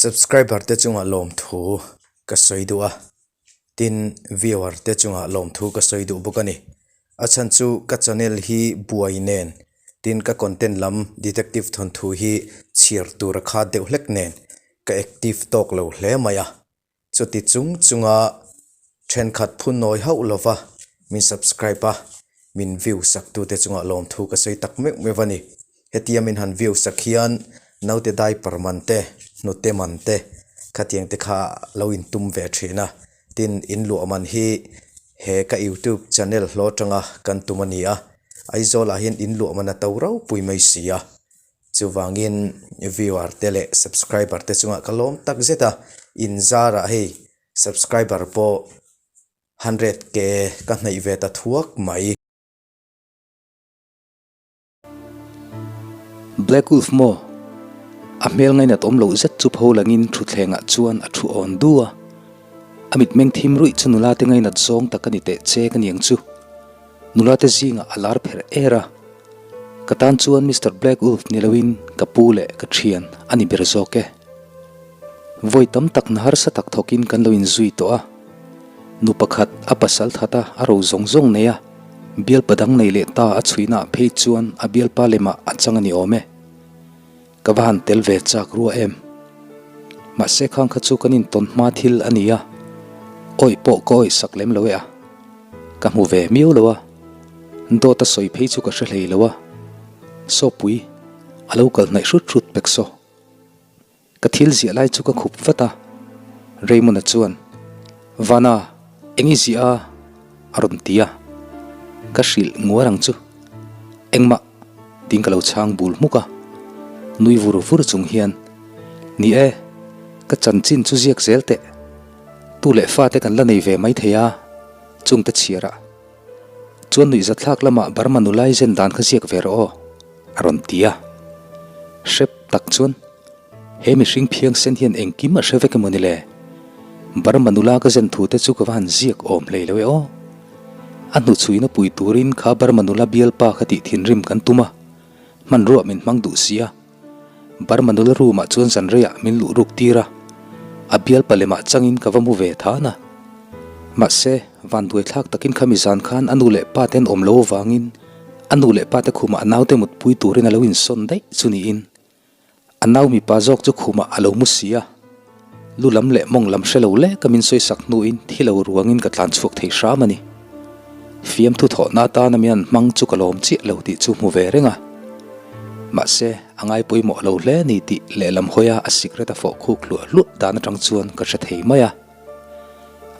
Subscriber te chungah lawmthu ka sawi duh a, tin viewer te chungah lawmthu ka sawi duh bawk a ni. A chhan chu ka channel hi buai nen tin ka content lam detective thawnthu hi chhiar tur a khat deuh hlek nen ka active tawk lo hle mai a. Chuti chung chunga thenkhat phunnawi hauh lova min subscribe a, min view sak tute chungah lawmthu ka sawi tak meuh meuh a ni. Hetia min han view sak hian naute diaper man te, hnute man te khatiang te kha lo intum ve thin a. Tin, in luah man hi he ka youtube channel hlawh atanga kan tum a ni a, Aizawlah hian in luah man a to ropui mai si a. Chuvangin viewer te leh subscriber te chungah ka lawm tak zet a, in zarah hei subscriber pawh 100k ka hnaih ve ta thuak mai. Black Wolf maw? A hmel ngainat awm loh zet chu pho langin thutthlengah chuan a thu awn du a. A mitmeng thim ruih chu nula te ngainat zawng tak a ni teh che ka niang chu. Nula te zingah a lar pherh er a. Ka tan chuan Mister Black Wolf ni loin ka pu leh ka thian a ni ber zawk e. Vawi tam tak na harsa tak thawkin kan lo inzui tawh a. Nu pakhat a pasal that a, a ro zawng zawng nei a, bialpa dang nei leh ta a chhuihnaah phei chuan a bialpa lemah a chang a ni awm e. Ka va han tel ve chak rua em. Mahse khang kha chu kan intawn hma thil a ni a, awih pawh ka awih sak lem lo e a. Ka hmu ve miau lo a, dawt a sawi phei chu ka hre hlei lo a, Sawpui a lo kal hnaih hrut hrut pek saw. Ka thil ziah lai chu ka khup vat a, Raymond-a chuan, Vana, eng i ziah a? a rawn ti a, ka hrilh nguar ang chu. Engmah tiin ka lo chhang bul hmuk a, nui vur vur chung hian, Ni e, ka chanchin chu ziak zel teh. Tu leh fate kan la nei ve mai thei a, chungte chhiarah chuan nuihzathlak lamah Burma nulai zen dan kha ziak ve rawh aw, a rawn ti a. Hrep tak chuan he mihring phiang sen hian engkim a hre vek emaw ni le? Burma nula ka zen thu te chu ka va han ziak awm hlei lo e aw. A hnuchhuina pui turin kha Burma nula bialpa kha tih thinrim kan tum a, hmanrua min hmang duh si a. Burma nula room ah chuan zanreiah min luh ruk tir a, a bial palemah changin ka va mu ve than a. Mahse, vanduai thlak takin khami zan khan a nu leh pa te an awm lo avangin a nu leh pa te khumah a naute mutpui turin a lo insawn daih chu niin a nau mipa zawk chu khumah a lo mu si a. Lu lam leh mawng lam hre lo leka min sawisak hnuin thi lo ruangin ka tlan chhuak thei hram a ni. Fiamthu thawhna atana min an hmang chu ka lawm chiah lo tih chu hmu ve reng a. Mahse, a ngai pawimawh lo hle a ni tih lehlam hawia a sikret a fawh khuk hluah hluah dan atang chuan ka hre thei mai a.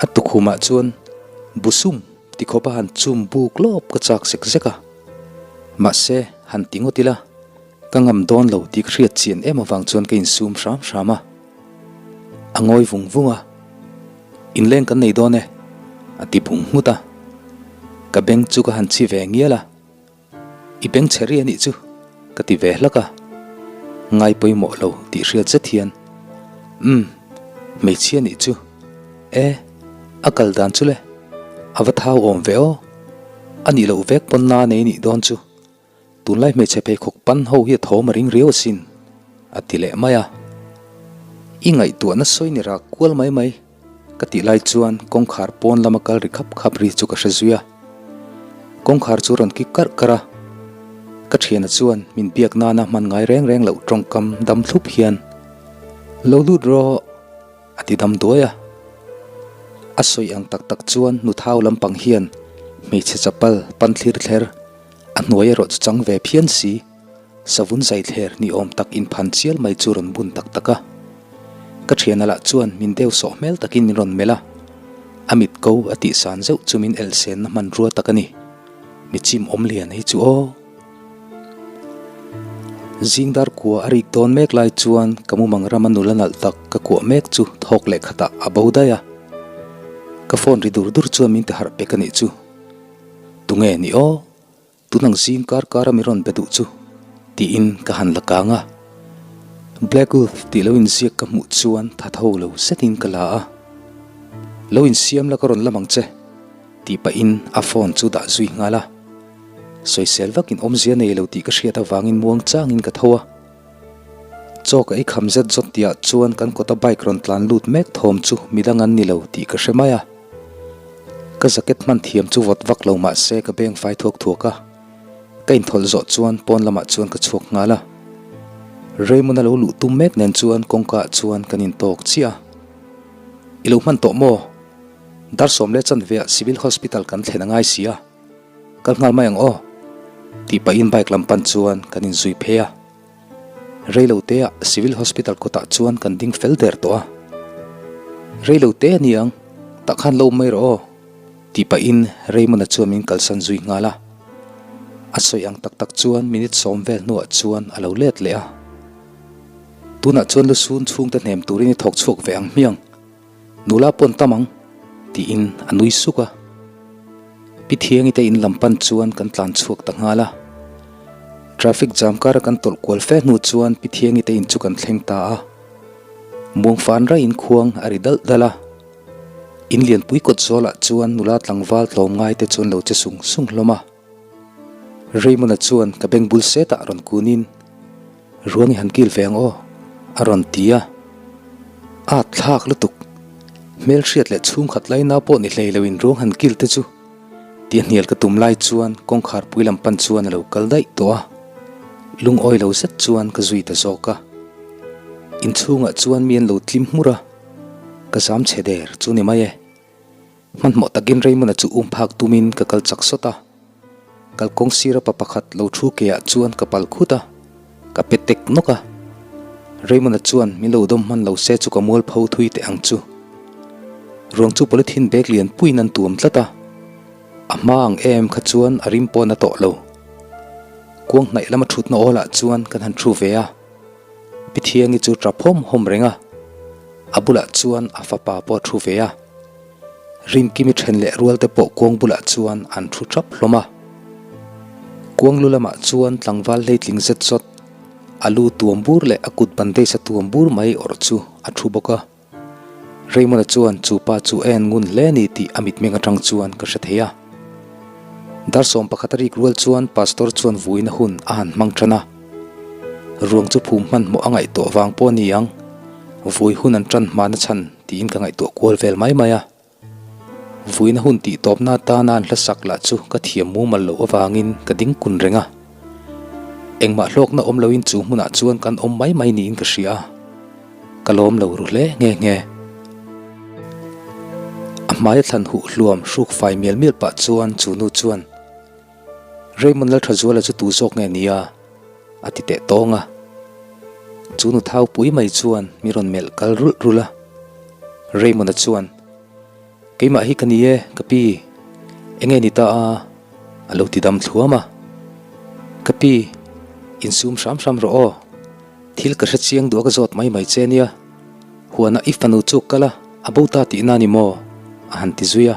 A tukhumah chuan busum ti khawpa han chum buk lawp ka chak zek zek a. Mahse, han ti ngawt ila. Ka ngam dawn lo tih ka hriat chian em avang chuan ka insum hram hram a. A ngawi vung vung a, Inleng kan nei dawn e, a ti bung nghut a. Ka beng chu ka han chhi ve ngial a, I beng chhe ri a nih chu, ka ti ve hlak a. Ngai pawimawh lo tih hriat zet hian, Umm, hmeichhia nih chu, e, a kal dan chu le, a va thau awm ve aw, a nih loh vek pawn na nei nih dawn chu. Tunlai hmeichhe pheikhawk pan ho hi a thawm a ring riau asin, a ti leh mai a. I ngaihtuahna sawi ni rak kual mai mai, ka tih lai chuan kawngkhar pawn lama kal ri khap khap ri chu ka hre zui a. Kawngkhar chu rawn kik karh karh a. Ka thiana chuan min biak nana hman ngai reng reng loh tawngkam dam thlup hian, Lo lut rawh, a ti dam duai a. A sawi ang tak tak chuan nuthau lampang hian hmeichhe chapal pan thlir thler, A hnuai erawh chu chang ve phian si, savun zai thler ni awm tak inphan chial mai chu rawn bun tak tak a. Ka thiana lah chuan min deu sawh hmel takin min rawn melh a, a mit ko a tih san zeuh chu min elhsenna hmanrua tak a ni. Mi chim awm lian hi chu aw. Zingdar kua a rik dawn mek lai chuan ka mumang rama nula nalh tak ka kuah mek chu thawk leh khatah a bo daih a. Ka phone ri dur dur chuan min ti harh pek a nih chu. Tunge ni aw? Tunang zing kar kar a mi rawn be duh chu tiin ka han la kang a. Black Wolf tih lo inziak ka hmuh chuan tha tho lo zetin ka la a. Lo insiam la ka rawn lam ang che tih pahin a phone chu dah zui nghal a. Sawisel vakin awmzia nei lo tih ka hriat avangin muang changin ka tho a. Chaw ka ei kham zet zawt tihah chuan kan kawta bike rawn tlan lut mek thawm chu midang an ni lo tih ka hre mai a. Ka jacket hman thiam chu vawt vak lo mah se ka beng fai thuak thuak a. Ka inthawlh zawh chuan pawn lamah chuan ka chhuak nghal a. Raymond a lo luh tum mek nen chuan kawngka ah chuan kan intawk chiah a. I lo hman tawh maw? Dar sawm leh chanve ah Civil Hospital kan thlen a ngai si a. Kal nghal mai ang aw. Tih pahin bike lam pan chuan kan inzui phei a. Reilo te ah Civil Hospital kawtah chuan kan ding fel der tawh a. Reilo te a ni ang, tah khan lo awm mai rawh aw. Tih pahin Raymond-a chuan min kalsan zui nghal a. A sawi ang tak tak chuan minute sawm vel hnuah chuan a lo let leh a. Tunah chuan lusun chhungte hnem turin i thawk chhuak ve ang hmiang. Nula pawn tam ang, tiin a nui suk a. Pi Thiangi te in lam pan chuan kan tlan chhuak ta nghal a. Traffic jam kara kan tawlh kual fe hnu chuan Pi Thiangi te in chu kan thleng ta a. Muangfan raiin khuang a ri dalh dalh a. In lianpui kawt zawlah chuan nula tlangval tlawmngai te chuan lo che sung sung hlawm a. Raymond-a chuan ka beng bul setah rawn kunin, Ruang i han kil ve ang aw, a rawn ti a. A thlak lutuk. Hmelhriat leh chhungkhat laina pawh ni hlei loin ruang han kil te chu tia hnial ka tum lai chuan kawngkhar pui lam pan chuan a lo kal daih tawh a. Lungawi lo zet chuan ka zui ta zawk a. Inchhungah chuan mi an lo tlim hmur a. Ka zam chhe der chu ni mai e. Hmanhmawh takin Raymond-a chu um phak tumin ka kal chak sawt a. Kalkawng sira pa pakhat lo thu keah chuan ka pal khut a, ka pe tek nawk a. Raymond-a chuan min lo dawm hman lo se chu ka mual pho thui teh ang chu. Ruang chu polythene bag lian puiin an tuam tlat a. A hma ang em kha chuan a rim pawn a tawh lo. Kuang hnaih lama thutna awlah chuan kan han thu ve a. Pi Thiangi chu tap hawm hawm reng a, a bulah chuan a fapa pawh a thu ve a. Rinkimi then leh rual te pawh kuang bulah chuan an thu thap hlawm a. Kuang lu lamah chuan tlangval hleitling zet zawt, a lu tuam bur leh a kut bandage a tuam bur mai awrh chu a thu bawk a. Raymond-a chuan chu pa chu a en ngun hle ni tih a mitmeng atang chuan ka hre thei a. Dar 11 a rik rual chuan Pastor chuan vuina hun a han hmang tan a. Ruang chu phum hmanhmawh a ngaihtuah vang pawh a ni ang, vui hun an tan hmana chhan tiin ka ngaihtuah kual vel mai mai a. Vuina hun tih tawpna atana an hlasak lah chu ka thiam mumal loh avangin ka ding kun reng a. Engmah hlawkna awm loin chu hmunah chuan kan awm mai mai niin ka hria a, ka lawm lo ru hle nghe nghe. A hmaia thlan huh hluam hruk fai mial mial pah chuan chu nu chuan, Raymond Lalthazuala chu tu zawk nge nia? A ti teh tawng a. Chu nu thau pui mai chuan mi rawn melh kal rulh rulh a. Raymond-a chuan, Keimah hi ka ni e, ka pi. Enge ni ta a? A lo ti dam thluam a. Ka pi, insum hram hram rawh aw. Thil ka hre chiang duh a ka zawt mai mai che nia. Huanah i fanu chu kal a, a bo ta tihna a ni maw? A han ti zui a.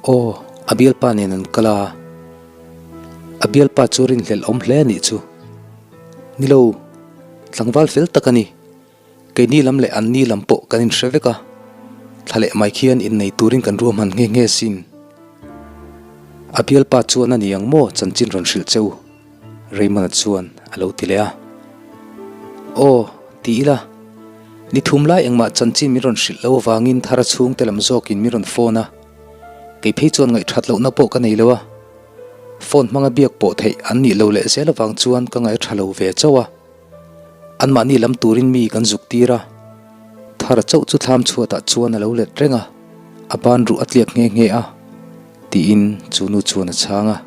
Aw, a bialpa nen an kal a. A bialpa chu rinhlelh awm hle a nih chu. Ni lo, tlangval fel tak a ni. Keini lam leh anni lam pawh kan inhre vek a, thla leh mai khian innei turin kan ruahman nghe nghe sin. A bialpa chuan a ni ang maw chanchin rawn hrilh che u? Raymond-a chuan a lo ti leh a. Aw, ti ila. Ni thum lai engmah chanchin min rawn hrilh lo avangin Thara chhungte lam zawkin min rawn phone a. Kei phei chuan ngaihṭhat lohna pawh ka nei lo a. Phone hmanga biak pawh theih an nih lo leh zel avang chuan ka ngaih ṭha lo ve chauh a. Anmahni lam turin mi kan zuk tir a. Thara chauh chu thlam chhuatah chuan a lo let reng a, a ban ruh a tliak nghe nghe a, tiin chu nu chuan a chhang a.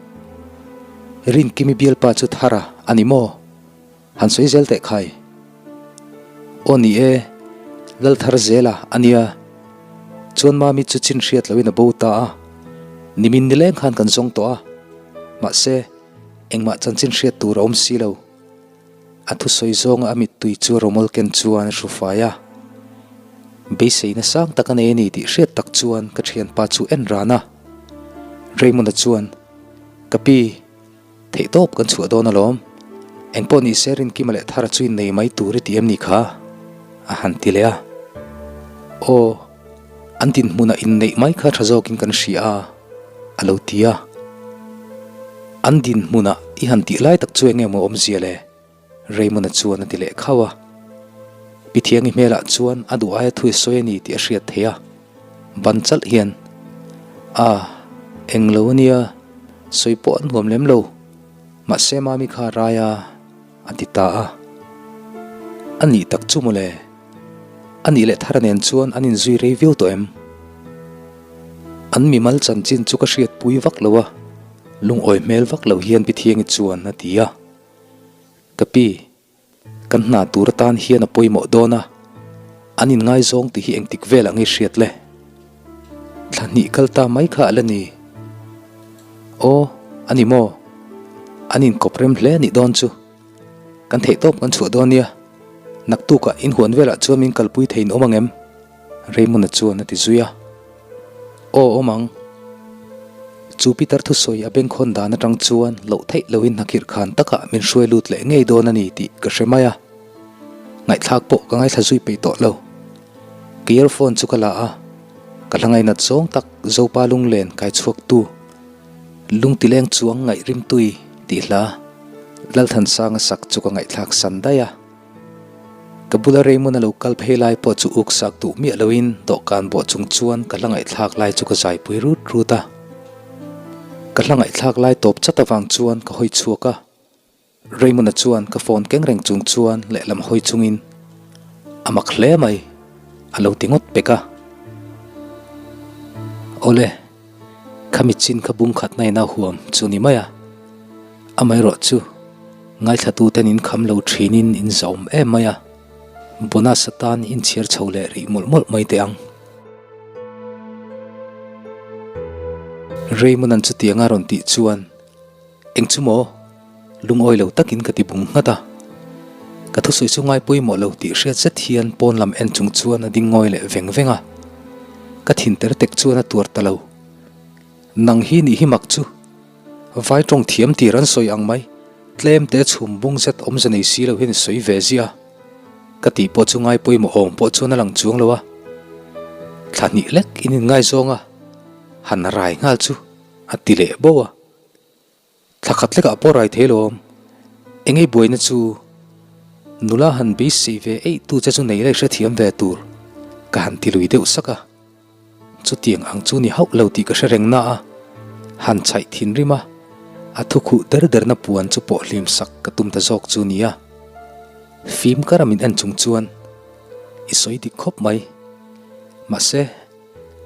Rinkimi bialpa chu Thara a ni maw? Han sawi zel teh khai. Aw ni e, Lal thar zela a nia. Chuan Mami chu chin hriat loin a bo ta a, nimin nileng khan kan zawng tawh a, mahse, engmah chanchin hriat tur a awm si lo. A thusawi zawnga a mittui chu Romol ken chuan a hru fai a. Beiseina sang tak a nei a ni tih hriat tak chuan ka thianpa chu en ran a. Raymond-a chuan, Ka pi, Theihtawp kan chhuah dawn alawm. Engpawh ni se Rinkima leh Thara chu innei mai tur i ti em ni kha? a han ti leh a. Aw, an dinhmunah inneih mai kha tha zawkin kan hria a, a lo ti a. An dinhmunah i han tih lai tak chu eng nge maw awmzia le? Raymond-a chuan a ti leh khauh a. Pi Thiangi hmelah chuan a duh aia thu i sawi a ni tih a hriat theih a. Ban chalh hian, A, eng lo a nia, sawi pawh an nuam lem lo. Mahse Mami kha a rai a, a ti ta a. A nih tak chu mawle. A nih leh Thara nen chuan an inzui rei viau tawh em? An mimal chanchin chu ka hriatpui vak lo a, lungawi hmel vak lo hian Pi Thiangi chuan a ti a. Ka pi, kan hna tur atan hian a pawimawh dawn a, an inngaizawng tih hi engtik vel ang i hriat le? Thla hnih kal ta mai kha a la ni. Aw, a ni maw? An inkawp rem hle a nih dawn chu. Kan theih tawp kan chhuah dawn nia. Naktukah inhuan velah chuan min kalpui thei in awm ang em? Raymond-a chuan a ti zui a. Aw awm ang. Chu Peter thusawi a bengkhawn dan atang chuan loh theih loin hnakhirh khan takah min hruai lut leh ngei dawn a ni tih ka hre mai a. Ngaihthlak pawh ka ngaithla zui peih tawh lo. Ka earphone chu ka la a, ka hla ngainat zawng tak Zopa lunglen kai chhuaktu Lungtileng chuang ngaih rimtui tih hla Lalthansanga sak chu ka ngaihthlak san daih a. Ka bula Raymond a lo kal phei lai pawh chu uk sak duh miah loin dawhkan bawh chung chuan ka hla ngaihthlak lai chu ka zaipui rut rut a. Ka hla ngaihthlak lai tawp chat avang chuan ka hawi chhuak a. Raymond-a chuan ka phone keng reng chung chuan lehlam hawi chungin a mak hle mai a lo ti ngawt pek a. Awle, khami chin kha bung khatna in a huam chu ni mai a. Amaherawh chu ngaithlatuten in kham lo thinin in zawm em mai a, bonus atan in chhiar chho leh rih mawlh mawlh mai teh ang. Raymond-a'n chutiang a rawn tih chuan eng chu maw? Lungawi lo takin ka ti bung nghat a. Ka thusawi chu ngai pawimawh lo tih hriat zet hian pawn lam en chung chuan a ding ngawi leh veng veng a. Ka thin ter tek chuan a tuar ta lo. Nang hi nih hi mak chu. Vai tawng thiam tir an sawi ang mai, tlem te chhum bung zet awmze nei si lo hian i sawi ve ziah a. Ka tih pawh chu ngai pawimawh awm pawh chuan a lang chuang lo a. Thla hnih lek in inngaizawng a, han rai nghal chu a ti leh bo a. Thla khat lekah pawh rai thei lo awm. Engei buaina chu nula han beisei ve eih tu che chu nei la i hrethiam ve tur ka han ti lui deuh sak a. Chutiang ang chu ni hauh lo tih ka hre reng na a, han chhaih thinrim a, a thu khuh der derna puan chu pawh hlim sak ka tum ta zawk chu nia. Fim kara min en chung chuan i sawi dik khawp mai. Mahse,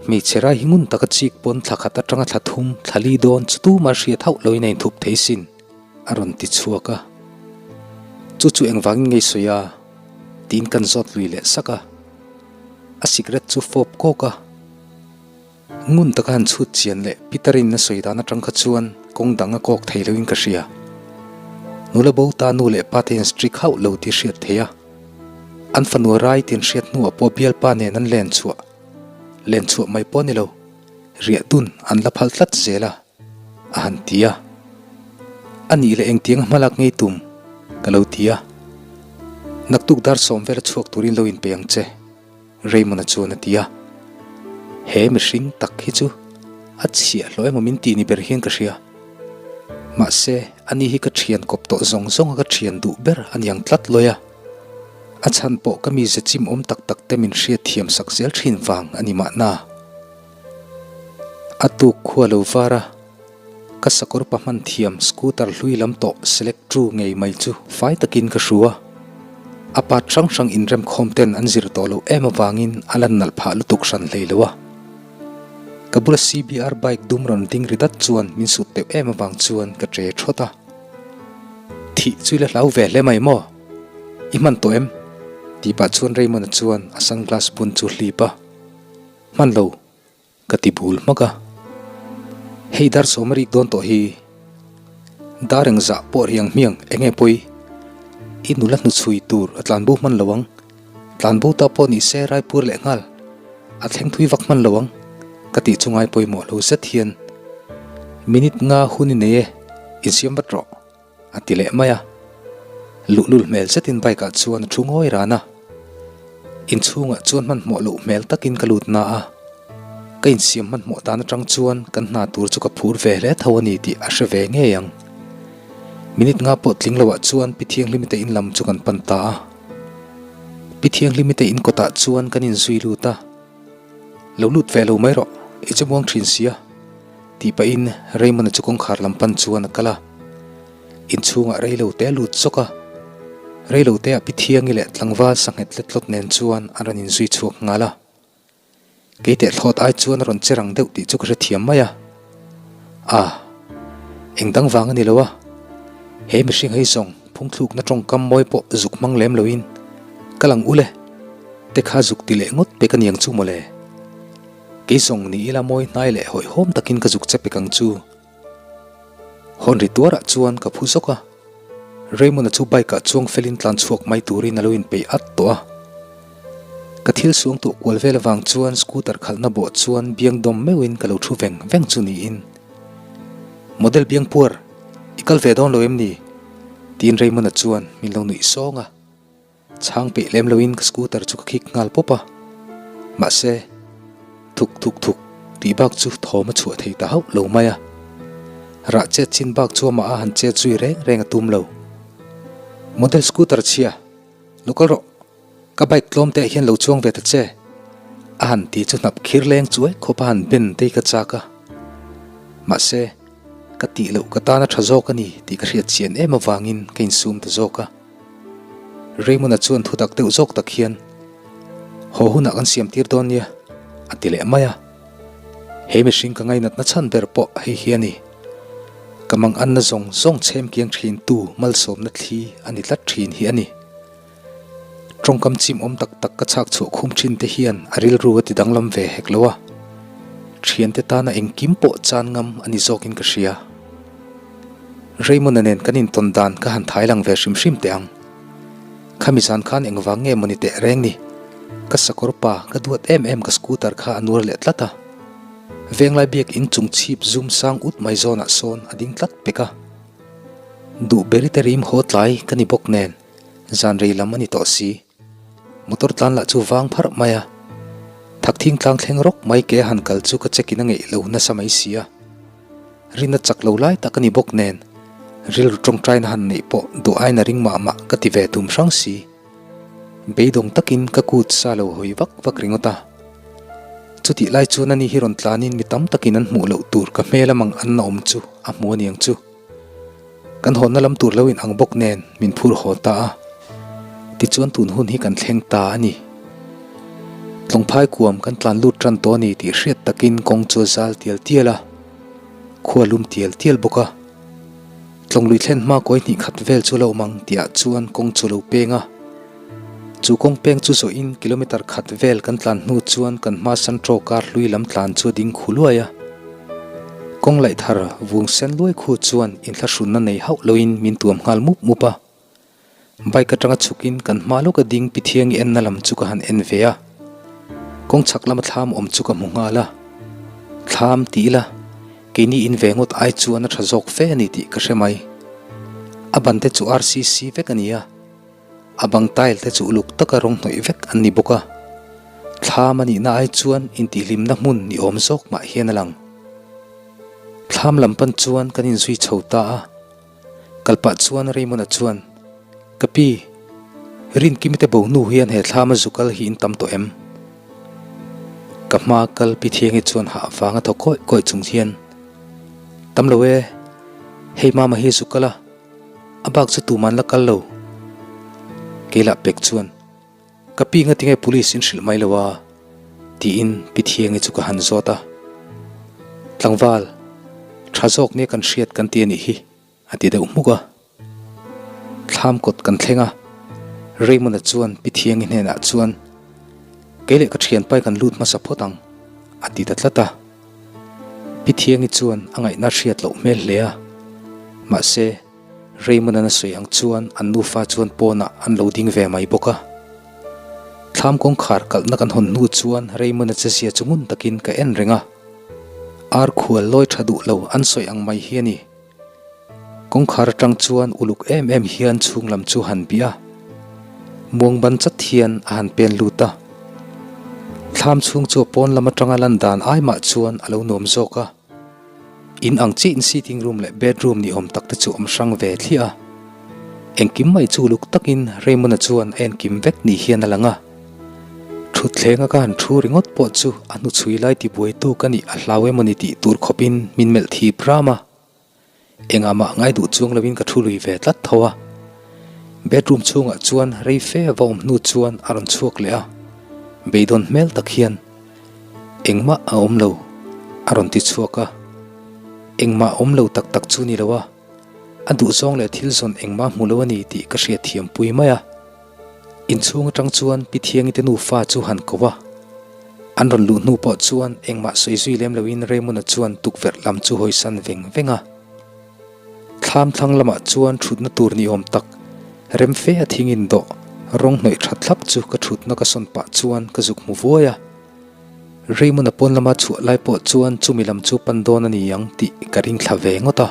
hmeichhe rai hi ngun taka chik pawn thla khat atanga thla thum, thla li dawn chu tuma hriat hauh loin a inthup thei sin, a rawn ti chhuak a. Chu chu engvangin ngei sawi a? tiin kan zawt lui leh sak a. A sikret chu fawp kawk a, ngun taka han chhut chian leh Peter-in a sawi dan atang kha chuan kawng dang a kawk thei loin ka hria. Nula bo ta nu leh pa te hian strict hauh lo tih hriat theih a, an fanu a rai tih an hriat hnuah pawh bialpa nen an len chhuah len chhuah mai pawh a ni lo, riah dun an la phal tlat zel a. A han ti a. A nih leh engtiang a hmalak ngei tum? Ka lo ti a. Naktuk dar sawm vel a chhuak turin lo inpe ang che, Raymond-a chuan a ti a. He mihring tak hi chu a chhiahhlawh emaw min tih ni ber hian ka hria. Mahse, ani hi ka thian kawp tawh zawng zawnga ka thian duh ber a ni ang tlat lawi a. A chhan pawh ka mize chimawm tak tak te min hriatthiam sak zel thin vang a ni mahna. A tuk khua lo var a, ka sakawr pa hman thiam scooter hlui lam tawh select tu ngei mai chu fai takin ka hru a. A part hrang hrang inremkhawm ten an zir tawh loh em avangin a lan nalh phah lutuk hran hlei lo a. Ka bula CBR bike dum rawn ding ri dat chuan min sut teuh em avang chuan ka che thawt a. Thih chu i la hlau ve hle mai maw? I hman tawh em? Tih pah chuan Raymond-a chuan a sunglass bun chu hlip a. Hman lo, ka ti bul hmak a. Hei dar sawm a rik dawn tawh hi. Dar eng zah pawh riang hmiang eng nge pawi? I nula hnuchhui tur a tlanbo hman lo ang. Tlanbo ta pawh ni se Raipur leh nghal a thleng thui vak hman lo ang ka tih chu ngai pawimawh lo zet hian minute nga hun i nei e, insiam vat rawh. A ti leh mai a. Luhlul hmel zetin bike ah chuan a thu ngawi ran a. Inchhungah chuan hmanhmawh loh hmel takin ka lut na a. Ka insiam hmanhmawh dan atang chuan kan hna tur chu ka phur ve hle tho a ni tih a hre ve ngei ang. Minute nga pawh tling loah chuan Pi Thianghlimi te in lam chu kan pan ta a. Pi Thianghlimi te in kawtah chuan kan inzui lut a. Lo lut ve lo mai rawh, i che muang thin sia, tih pahin Raymond-a chu kawngkhar lam pan chuan a kal a. Inchhungah reilo te a lut zawk a, reilo te ah Pi Thiangi leh tlangval sanghet let tlawt nen chuan an rawn inzui chhuak nghal a. Kei teh thlawt ai chuan a rawn che rang deuh tih chu ka hrethiam mai a. A, eng dang vang a ni lo a, he mihring hei zawng phungthlukna tawngkam mawi pawh zuk hmang lem loin ka lang ule te kha zuk ti leh ngawt pek a niang chu mawle. Kei zawng ni ila mawi hnai leh hawihhawm takin ka zuk che pek ang chu. Hawn ri tuarah chuan ka phu zawk a, Raymond-a chu bike-ah chuang felin tlan chhuak mai turin a lo inpeih at tawh a. Ka thil suang tuah kual vel avang chuan scooter khalhna bawh chuan biang dawm meuhin ka lo thu veng veng chu niin. Model biang puar, i kal ve dawn lo em ni? tiin Raymond-a chuan min lo nuih sawng a. Chhang peih lem loin ka scooter chu ka khik nghal pawp a, mahse thuk thuk thuk tih bak chu thawm a chhuah thei ta hauh lo mai a. Rah chet chin bak chu amah a han chet zui reng reng a tum lo. Model scooter chhia, lo kal rawh, ka bike tlawm te ah hian lo chuang ve ta che, a han ti chu hnap khir leng chuai khawp a han ben tei ka chak a. Mahse, ka tih loh ka tan a tha zawk a ni tih ka hriat chian em avangin ka insum ta zawk a. Raymond-a chuan thutak deuh zawk tak hian, Haw hunah kan siam tir dawn nia, a ti leh mai a. He mihring ka ngainatna chhan ber pawh hei hi a ni. Ka manganna zawng zawng chhem kiang thintu malsawmna thli a ni tlat thin hi a ni. Tawngkam chim awm tak tak ka chhak chhuah khum thin te hian a rilru a ti danglam ve hek lo a. Thiante tana engkim pawh chan ngam a ni zawkin ka hria. Raymond-a nen kan intawn dan ka han thai lang ve hrim hrim teh ang. Khami zan khan engvang nge mawni teh reng ni? Ka sakawr pa ka duat em em ka scooter kha a nuar leh tlat a. Venglai biak in chung chhip zum sang ut mai zawnah sawn a ding tlat pek a. Duh beri te rim haw tlai ka ni bawk nen zan rei lam a ni tawh si. Motor tlan lah chu vang pharh mai a. Thakthing tlang thleng rawk mai ke a han kal chu ka check in a ngeih lo nasa mai si a. Rinna chak lo lai tak a ni bawk nen, rilru tawngtaina han neih pawh duh aiin a ring mah mah ka ti ve tum hrang si. Beidawng takin ka kut sa lo hawi vak vak ringawt a. Chutih lai chuan ani hi rawn tlanin mi tam takin an hmuh loh tur ka hmel amang an na awm chu a hmu a niang chu. Kan hawnna lam tur lo in ang bawk nen min phur haw ta a, tichuan tun hun hi kan thleng ta a ni. Tlawngphai kuam kan tlan lut tan tawh a ni tih hriat takin kawng chu a zal tial tial a, khua lum tial tial bawk a. Tlawnglui thlen hma kawi hnih khat vel chu lo awm ang tihah chuan kawng chu lo peng a. Chu kawng peng chu zawhin kilometre khat vel kan tlan hnu chuan kan hma Santro car hlui lam tlan chu a ding khu luai a. Kawng laih thar vung sen luai khu chuan inthlahrunna nei hauh loin min tuam nghal mup mup a. Bike atanga chhukin kan hma lawka ding Pithiangi enna lam chu ka han en ve a. Kawng chhak lama thlam awm chu ka hmu nghal a. Thlam ti ila keini in ve ngawt ai chuan a tha zawk fe a ni tih ka hre mai. A ban te chu RCC vek a ni a. A bang tile te chu uluk taka rawng hnawih vek an ni bawk a, thlam a nihna ai chuan intihhlimna hmun ni awm zawk mah hian a lang. Thlam lam pan chuan kan inzui chho ta a, kalpah chuan Raymond-a chuan, Ka pi, Rinkimi te bo hnu hian he thlam a zu kal hi in tam tawh em? Ka hma kal Pi Thiangi chuan hah vang a thaw kawih kawih chung hian, Tam lo e, hei mama hi zu kal a, A bak chu tuman la kal lo. Keilah pek chuan, Ka pi nga tinge police in hrilh mai lo a? tiin Pi Thiangi chu ka han zawt a. Tlangval, tha zawk nia kan hriat kan ti a nih hi, a ti deuh hmuk a. Thlam kawt kan thleng a, Raymond-a chuan Pi Thiangi hnenah chuan, Kei leh ka thianpai kan lut hmasa phawt ang, a ti ta tlat a. Pi Thiangi chuan a ngaihna hriat loh hmel hle a, mahse, Raymond-an a sawi ang chuan an nufa chuan pawnah an lo ding ve mai bawk a. Thlam kawngkhar kalhna kan hawn hnu chuan Raymond-a chezia chu ngun takin ka en reng a, ar khual lawi tha duh lo an sawi ang mai hi a ni. Kawngkhar atang chuan uluk em em hian chhung lam chu han bih a, muang ban chat hian a han pen lut a. Thlam chhung chu a pawn lam atanga lan dan ai mah chuan a lo nuam zawk a. In ang chiin sitting room leh bedroom ni awm tak te chu awm hrang ve thliah a. Engkim mai chu uluk takin Raymond-a chuan a enkim vek ni hian a lang a. Thutthleng a ka han thu ringawt pawh chu a hnuchhui lai tibuaitu ka nih a hlau emawni tih tur khawpin min melh thip ram a. Engah mah ngai duh chuang loin ka thu lui ve tlat tho a. Bedroom chhungah chuan rei fe va awm hnu chuan a rawn chhuak leh a, beidawn hmel tak hian engmah a awm lo a rawn ti chhuak a. Engmah a awm lo tak tak chu ni lo a, a duhzawng leh thil zawn engmah hmu lo a ni tih ka hriatthiam pui mai a. Inchhung atang chuan Pi Thiangi te nufa chu han ko a. An rawn luh hnu pawh chuan engmah sawi zui lem loin Raymond-a chuan tukverh lam chu hawisan veng veng a. Thlam thlang lamah chuan thutna tur ni awm tak rem fe a thing in dawh rawng hnawih tha thlap chu ka thutna ka sawn pah chuan ka zuk hmu vuai a. Raymond-a pawn lama chhuah lai pawh chuan chumi lam chu pan dawn a ni ang tih ka ring thla ve ngawt a.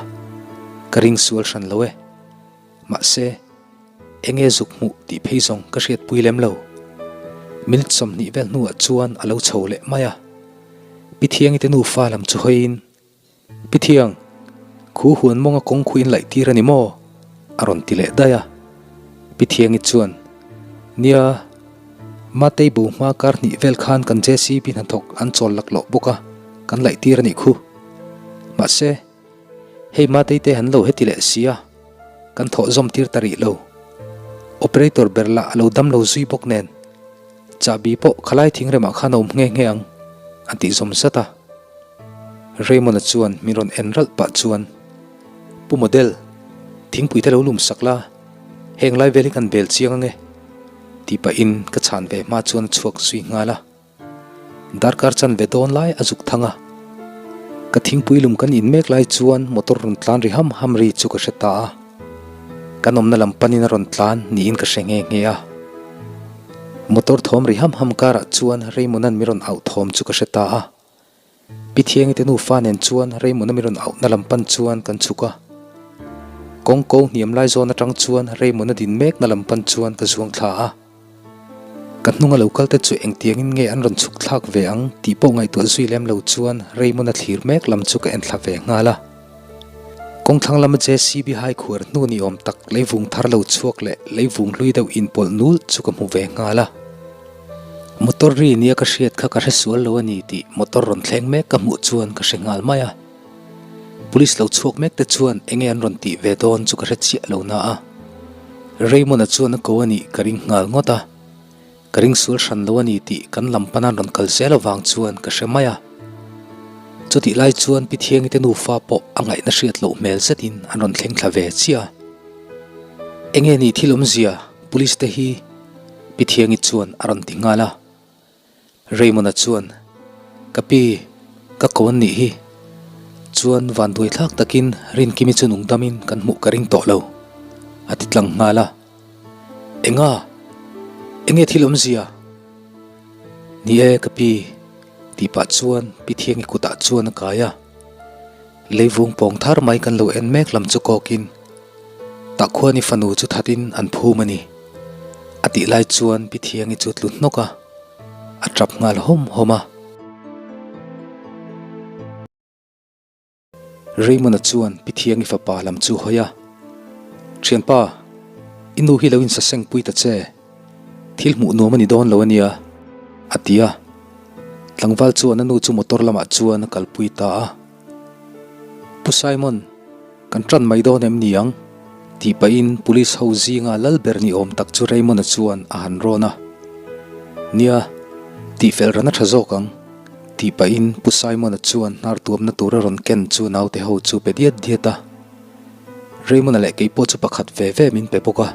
Ka ring sual hran lo e. Mahse, enge zuk hmuh tih phei zawng ka hriatpui lem lo. Minute 20 vel hnuah chuan a lo chho leh mai a. Pi Thiangi te nufa lam chu hawiin, Pi Thiang, khu huan mawnga kawng khu in laih tir a ni maw? a rawn ti leh daih a. Pi Thiangi chuan, Nia, Matei bo hma kar hnih vel khan kan JCB hnathawk an chawl laklawh bawk a, kan laih tir a nih khu. Mahse, Hei Matei te an lo heti leh si a, kan thawh zawm tir ta rih lo. Operator ber lah a lo dam lo zui bawk nen, chahbi pawh khalai thingremah khan a awm nghe nghe ang, a tih zawm zat a. Raymond-a chuan min rawn en ralh pah chuan, Pu Model, thingpui te lo lum sak la, heng lai vel hi kan bel chiang ange, tih pahin ka chhan ve hma chuan a chhuak zui nghal a. Darkar chan ve dawn lai a zuk thang a, ka thingpui lum kan in mek lai chuan motor rawn tlan ri ham ham ri chu ka hre ta a, kan awmna lam panin a rawn tlan niin ka hre nghe nghe a. Motor thawm ri ham ham karah chuan Raymond-a'n mi rawn auh thawm chu ka hre ta a, Pi Thiangi te nufa nen chuan Raymond-a mi rawn auhna lam pan chuan kan chhuk a. Kawng ko hniam lai zawn atang chuan Raymond-a din mekna lam pan chuan ka zuang thla a. Ka hnunga lo kal te chu engtiangin nge an rawn chhuk thlak ve ang tih pawh ngaihtuah zui lem lo chuan Raymond-a thlir mek lam chu ka en thla ve nghal a. Kawngthlang lama JCB hai khuar hnu ni awm tak leivung thar lo chhuak leh leivung hlui deuh inpawlh nul chu ka hmu ve nghal a. Motor ri nia ka hriat kha ka hre sual lo a ni tih motor rawn thleng mek ka hmuh chuan ka hre nghal mai a. Police lo chhuak mek te chuan enge an rawn tih ve dawn chu ka hre chiah lo na a. Raymond-a chuan a ko a nih ka ring nghal ngawt a. Ka ring sual hran lo a ni tih kan lam pana rawn kal zel avang chuan ka hre mai a. Chutih lai chuan Pi Thiangi te nufa pawh a ngaihna hriat loh hmel zetin an rawn thleng thla ve chiah a. Enge ni thil awmzia Police te hi Pi Thiangi chuan a rawn ti nghal a. Raymond-a chuan, Ka pi, ka ko an nih hi. Chuan vanduai thlak takin Rinkimi chu nungdamin kan hmuh ka ring tawh lo, a ti tlang nghal a. Enga? Enge thil awmzia? Ni e, ka pi, tih pah chuan Pi Thiangi kutah chuan a kai a. Leivung pawng thar mai kan lo en mek lam chu kawkin, Tah khuan i fanu chu thatin an phum a ni, a tih lai chuan Pi Thiangi chu tlu hnawk a, a tap nghal hawm hawm a. Raymond-a chuan Pi Thiangi fapa lam chu hawi a, Thianpa, i nu hi lo insaseng pui ta che, thil hmuh nuam a ni dawn lo a nia, a ti a. Tlangval chuan a nu chu motor lamah chuan a kalpui ta a. Pu Simon, kan tan mai dawn em ni ang? tih pahin police ho zinga lal ber ni awm tak chu Raymond-a chuan a han rawn a. Nia, tihfel ran a tha zawk ang, tih pahin Pu Simon-a chuan hnar tuamna tur a rawn ken chu naute ho chu pe diat diat a. Raymond-a leh keipawh chu pakhat ve ve min pe bawk a.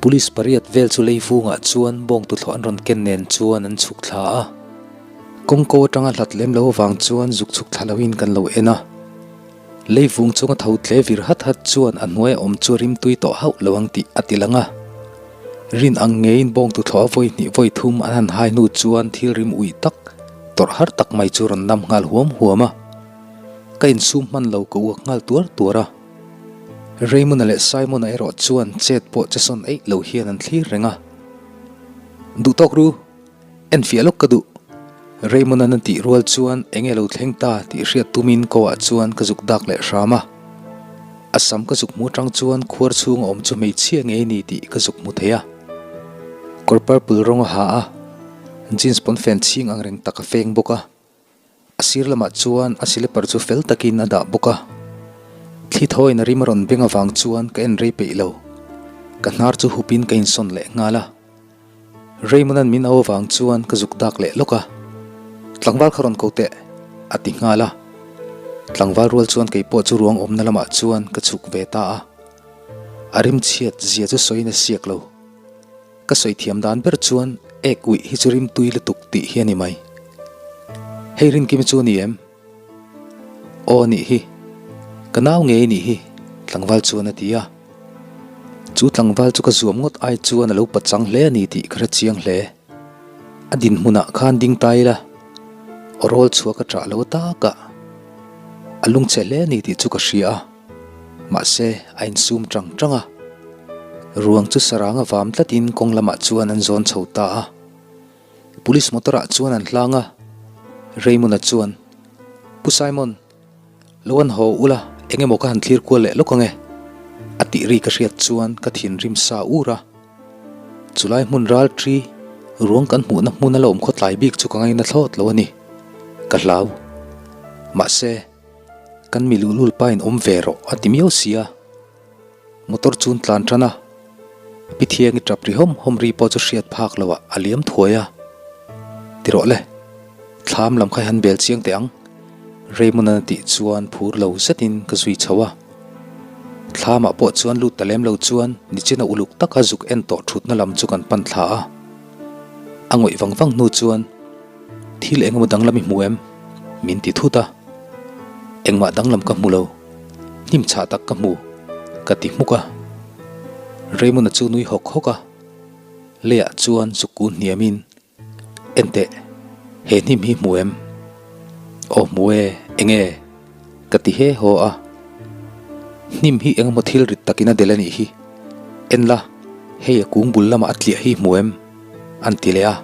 Police pariat vel chu leivungah chuan bawng tuthlawh an rawn ken nen chuan an chhuk thla a. Kawngko atanga hlat lem lo avang chuan zuk chhuk thla loin kan lo en a. Leivung chunga tho tle vir hat hat chuan a hnuaia awm chu rimtui tawh hauh lo ang tih a ti lang a. Rin ang ngeiin bawng tuthlawh a vawi hnih vawi thum an han hai hnu chuan thil rim uih tak, tawrh har tak mai chu rawn nam nghal huam huam a. Ka insum hman lo ka uak nghal tuar tuar a. Raymond-a leh Simon-a erawh chuan chet pawh che sawn eih lo hian an thlir reng a. Duh tawk ru! Enfiah lawk ka duh. Raymond-a'n a tih rual chuan eng nge lo thleng ta tih hriat tumin ko ah chuan ka zuk dak leh hram a. A sam ka zuk hmu atang chuan khuar chhung a awm chu hmeichhia ngei ni tih ka zuk hmu thei a. Kawr purple rawng a ha a, jeans pawnfen chhing ang reng tak a feng bawk a. A sir lamah chuan a silipar chu fel takin a dah bawk a. Thli thawiin a rim a rawn beng avang chuan ka en rei peih lo. Ka hnar chu hupin ka insawn leh nghal a. Raymond-a'n min au avang chuan ka zuk dak leh lawk a. Tlangval kha rawn ko teh, a ti nghal a. Tlangval rual chuan kei pawh chu ruang awmna lamah chuan ka chhuk ve ta a. A rim chhiat zia chu sawiin a siak lo. Ka sawi thiam dan ber chuan ek uih hi chu rim tui lutuk tih hi a ni mai. Hei Rinkimi chu a ni em? Aw nih hi, ka nau ngei nih hi, tlangval chuan a ti a. Chu tlangval chu ka zuam ngawt ai chuan a lo pachang hle a ni tih ka hre chiang hle. A dinhmunah khan ding ta ila, aw rawl chhuah ka ṭah lo takah a lungchhe hle a ni tih chu ka hria a, mahse a insum ṭang ṭang a. Ruang chu sarang a vam tlatin kawng lamah chuan an zawn chho ta a. Police motor ah chuan an hlang a, Raymond-a chuan, Pu Simon, lo an haw ula eng emaw ka han thlir kual leh lawk ang e, a tih ri ka hriat chuan ka thinrim sa ur a. Chulai hmun ral thi ruang kan hmuhna hmun a la awm khawtlai bik chu ka ngaina thlawt lo a ni, ka hlau. Mahse, kan mi luhlul pa in awm ve rawh a ti miau si a. Motor chu an tlan tan a, Pi Thiangi tap ri hawm hawm ri pawh chu hriat phak loh ah a liam thuai a. Ti rawh le, thlam lam kha i han bel chiang teh ang, Raymond-an a tih chuan phur lo zetin ka zui chho a. Thlamah pawh chuan lut ta lem lo chuan nichina uluk taka zuk en tawh thutna lam chu kan pan thla a. A ngawih vang vang hnu chuan. Thil engemaw danglam i hmu em? Min ti thut a. Engmah danglam ka hmu lo. Hnim chhah tak ka hmu, ka ti hmuk a. Raymond-a chu nui hawk hawk a. Leiah chuan zuk kun hniamin, Enteh, he hnim hi hmu em? Aw hmu e, enge? Ka ti he haw a. Hnim hi engemaw thil rit takin a del a nih hi. En la, hei a kung bul lamah a tliah hi hmu em? An ti leh a.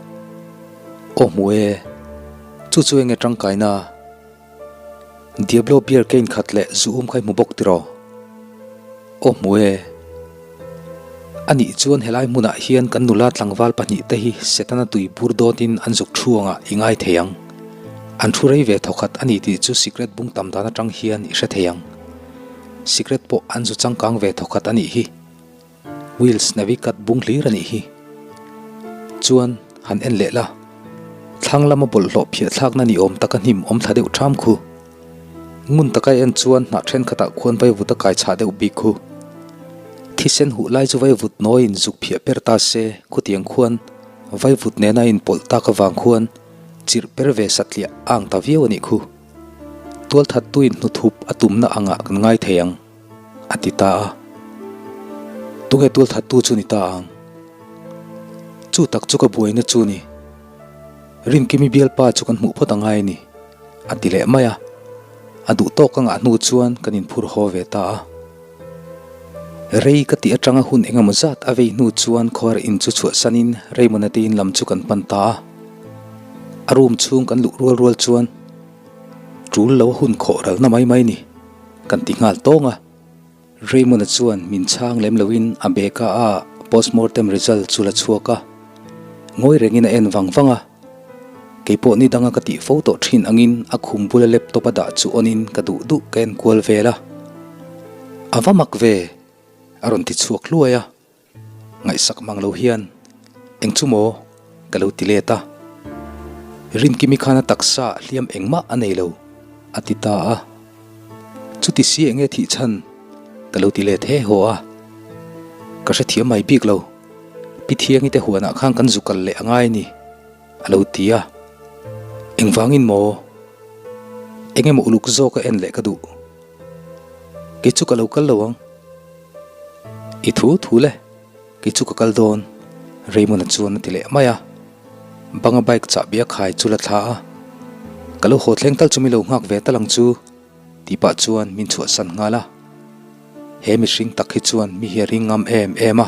Aw hmu e, chu chu enge tangkaina? Diablo beer ka inkhat leh zu um kha i hmu bawk tiraw? Aw hmu e. A nih chuan helai hmunah hian kan nula tlangval pahnihte hi Setana tui bur dawtin an zuk thu angah i ngai thei ang. An thu rei ve thawkhat a ni tih chu sikret bung tam dan atang hian i hre thei ang. Sikret pawh an zu changkang ve thawkhat a nih hi. Wheels Navicat bung hlir a nih hi. Chuan han en leh la, thlang lama bawlhhlawh phiah thlakna ni awm taka hnim awm thla deuh ṭham khu. Ngun taka en chuan hnah thenkhatah khuan vaivut a kai chhah deuh bik khu. Thisen huh lai chu vaivut nawiin zuk phiah per ta se khutiang khuan vaivut nena inpawlh tak avang khuan chirh per ve satliah a ang ta viau a nih khu. Tualthattuin hnuthup a tumna angah kan ngai thei ang. A ti ta a. Tunge tualthattu chu ni ta ang? Chu tak chu ka buaina chu ni. Rinkimi bialpa chu kan hmuh phawt a ngai a ni, a ti leh mai a. A duh tawk a ngah hnu chuan kan inphur haw ve ta a. Rei ka tih atanga hun engemaw zat a vei hnu chuan khuar in chu chhuahsanin Raymond-a te in lam chu kan pan ta a. A room chhung kan luh rual rual chuan tul lo a hun khawh ralna mai mai ni. Kan ti nghal tawng a, Raymond-a chuan min chhang lem loin a bag-a a postmortem result chu la chhuak a, ngawi rengin a en vang vang a. Keipawh ni danga ka tih fo tawh thin angin a khum bula laptop a dah chu on-in ka duh duh ka en kual vel a. A va mak ve! a rawn ti chhuak hluai a. Ngaihsak mang lo hian, Eng chu maw? ka lo ti let a. Rinkimi khan a taksa hliam engmah a nei lo, a ti ta a. Chuti si enge thih chhan? ka lo ti let he haw a. Ka hrethiam mai bik lo. Pi Thiangi te huanah khan kan zu kal leh a ngai a ni, a lo ti a. Engvangin maw? Engemaw uluk zawk a en leh ka duh. Kei chu ka lo kal lo ang. I thu thu le, kei chu ka kal dawn, Raymond-a chuan a ti leh mai a. Banga bike chahbi a khai chu la thla a, Ka lo haw thleng tal chu mi lo nghak ve tal ang chu, tih pah chuan min chhuahsan nghal a. He mihring tak hi chuan mi hi a ring ngam em em a,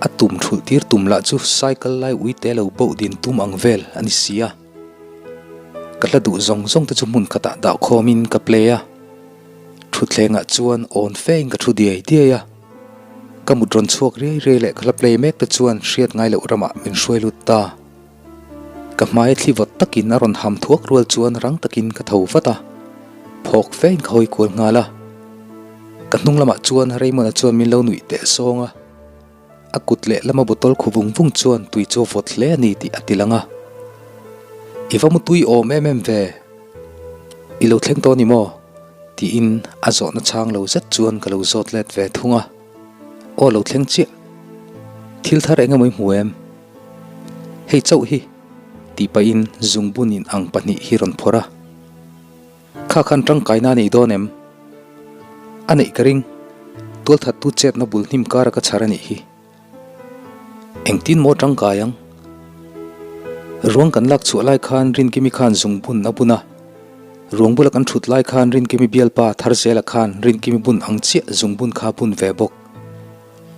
a tum thulh tir tum lah chu cycle lai uite lo boh din tum ang vel a ni si a. Ka hla duh zawng zawng te chu hmun khatah dah khawmin ka play a, thutthlengah chuan awn fein ka thu diai diai a. Ka mut rawn chhuak riai riai leh ka hla play mek te chuan hriat ngai loh ramah min hruai lut ta. Ka hmai thli vawt takin a rawn ham thuak rual chuan rang takin ka tho vat a, phawk fein ka hawi kual nghal a. Ka hnung lamah chuan Raymond-a chuan min lo nuih teh sawng a. A kut leh lama bottle khu vung vung chuan tui chu a vawt hle a ni tih a ti lang a. I va mu tui awm em em ve? I lo thleng tawh a ni maw? tiin a zawhna chhang lo zet chuan ka lo zawt let ve thung a. Aw lo thleng chiah. Thil thar eng emaw i hmu em? Hei chauh hi tih pahin zungbun in ang pahnih hi rawn phawrh a. Kha khan tangkaina a nei dawn em? A neih ka ring. Tualthattu chetna bul hnim kara ka chhar a nih hi. Engtin maw tangkai ang? Ruang kan lak chhuah lai khan Rinkimi khan zungbun a bun a. Ruang bula kan thut lai khan Rinkimi bialpa Tharzela khan Rinkimi bun ang chiah zungbun kha bun ve bawk.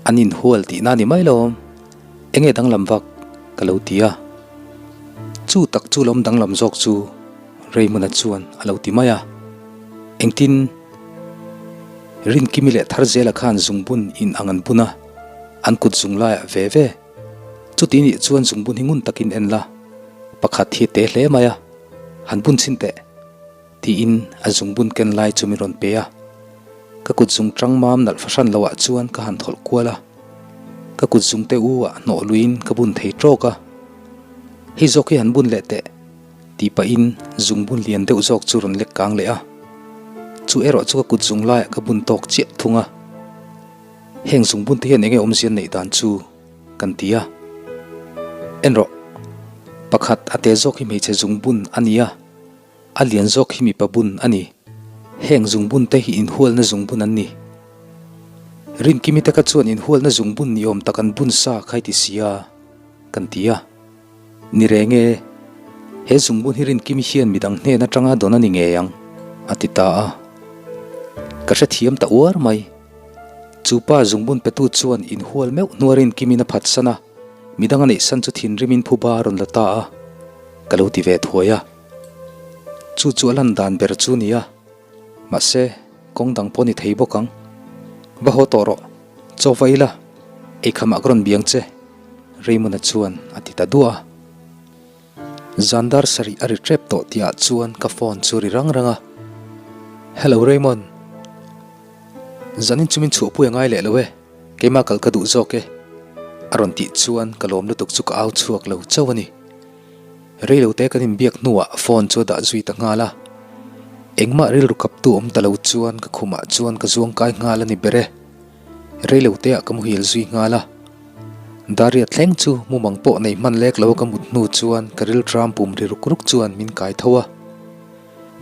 An inhual tihna a ni mai lo. Enge danglam vak? Ka lo ti a. Chu tak chu lawm danglam zawk chu Raymond-a chuan a lo ti mai a. Engtin? Rinkimi leh Tharzela khan zungbun in ang an bun a, an kut zung laiah ve ve. Chuti nih chuan zungbun hi ngun takin en la, pakhat hi a te hle mai a, han bun chhin teh. Tiin a zungbun ken lai chu min rawn pe a. Ka kut zung tang mam nalh fahran loh ah chuan ka han thawlh kual a. Ka kut zung te u ah hnawh luiin ka bun thei tawk a. Hei zawk hi han bun leh teh, tih pahin zungbun lian deuh zawk chu rawn lek kang leh a. Chu erawh chu ka kut zung laiah ka bun tawk chiah thung a. Heng zungbun te hian enge awmzia an neih dan chu kan ti a. En rawh, pakhat a te zawk hi hmeichhe zungbun a ni a. A lian zawk hi mipa bun a ni. Heng zungbun te hi inhualna zungbun an ni. Rinkimi te kha chuan inhualna zungbun ni awm tak an bun sa khai ti si a, kan ti a. Ni reng e, he zungbun hi Rinkimi hian midang hnen atanga dawn a ni ngei ang, a ti ta a. Ka hrethiam ta uar mai. Chu pa zungbun petu chuan inhual meuh hnua Rinkimin a phatsan a, midang a neihsan chu thinrimin phuba a rawn la ta a, ka lo ti ve thuai a. Chu chu a lan dan ber chu nia, mahse kawng dang pawh ni thei bawk ang. Va haw tawh rawh, chaw va ila, eikhamah ka rawn biang che, Raymond-a chuan a ti ta duah a. Zan dar sarih a ri tep tawh tihah chuan ka phone chu ri rang rang a, Hello Raymond, zanin chu min chhuahpui a ngai leh lo e, keimah kal ka duh zawk e, a rawn tih chuan ka lawm lutuk chu ka au chhuak lo chauh a ni. Reilote kan inbiak hnuah phone chu a dah zui ta nghal a, engmah rilru kaptu awm ta lo chuan ka khumah chuan ka zuang kai nghal a ni ber e. Reiloteah ka muhil zui nghal a, Daria thleng chu mumang pawh nei hman lek lo ka mut hnu chuan ka rilṭam pum ri ruk ruk chuan min kai tho a.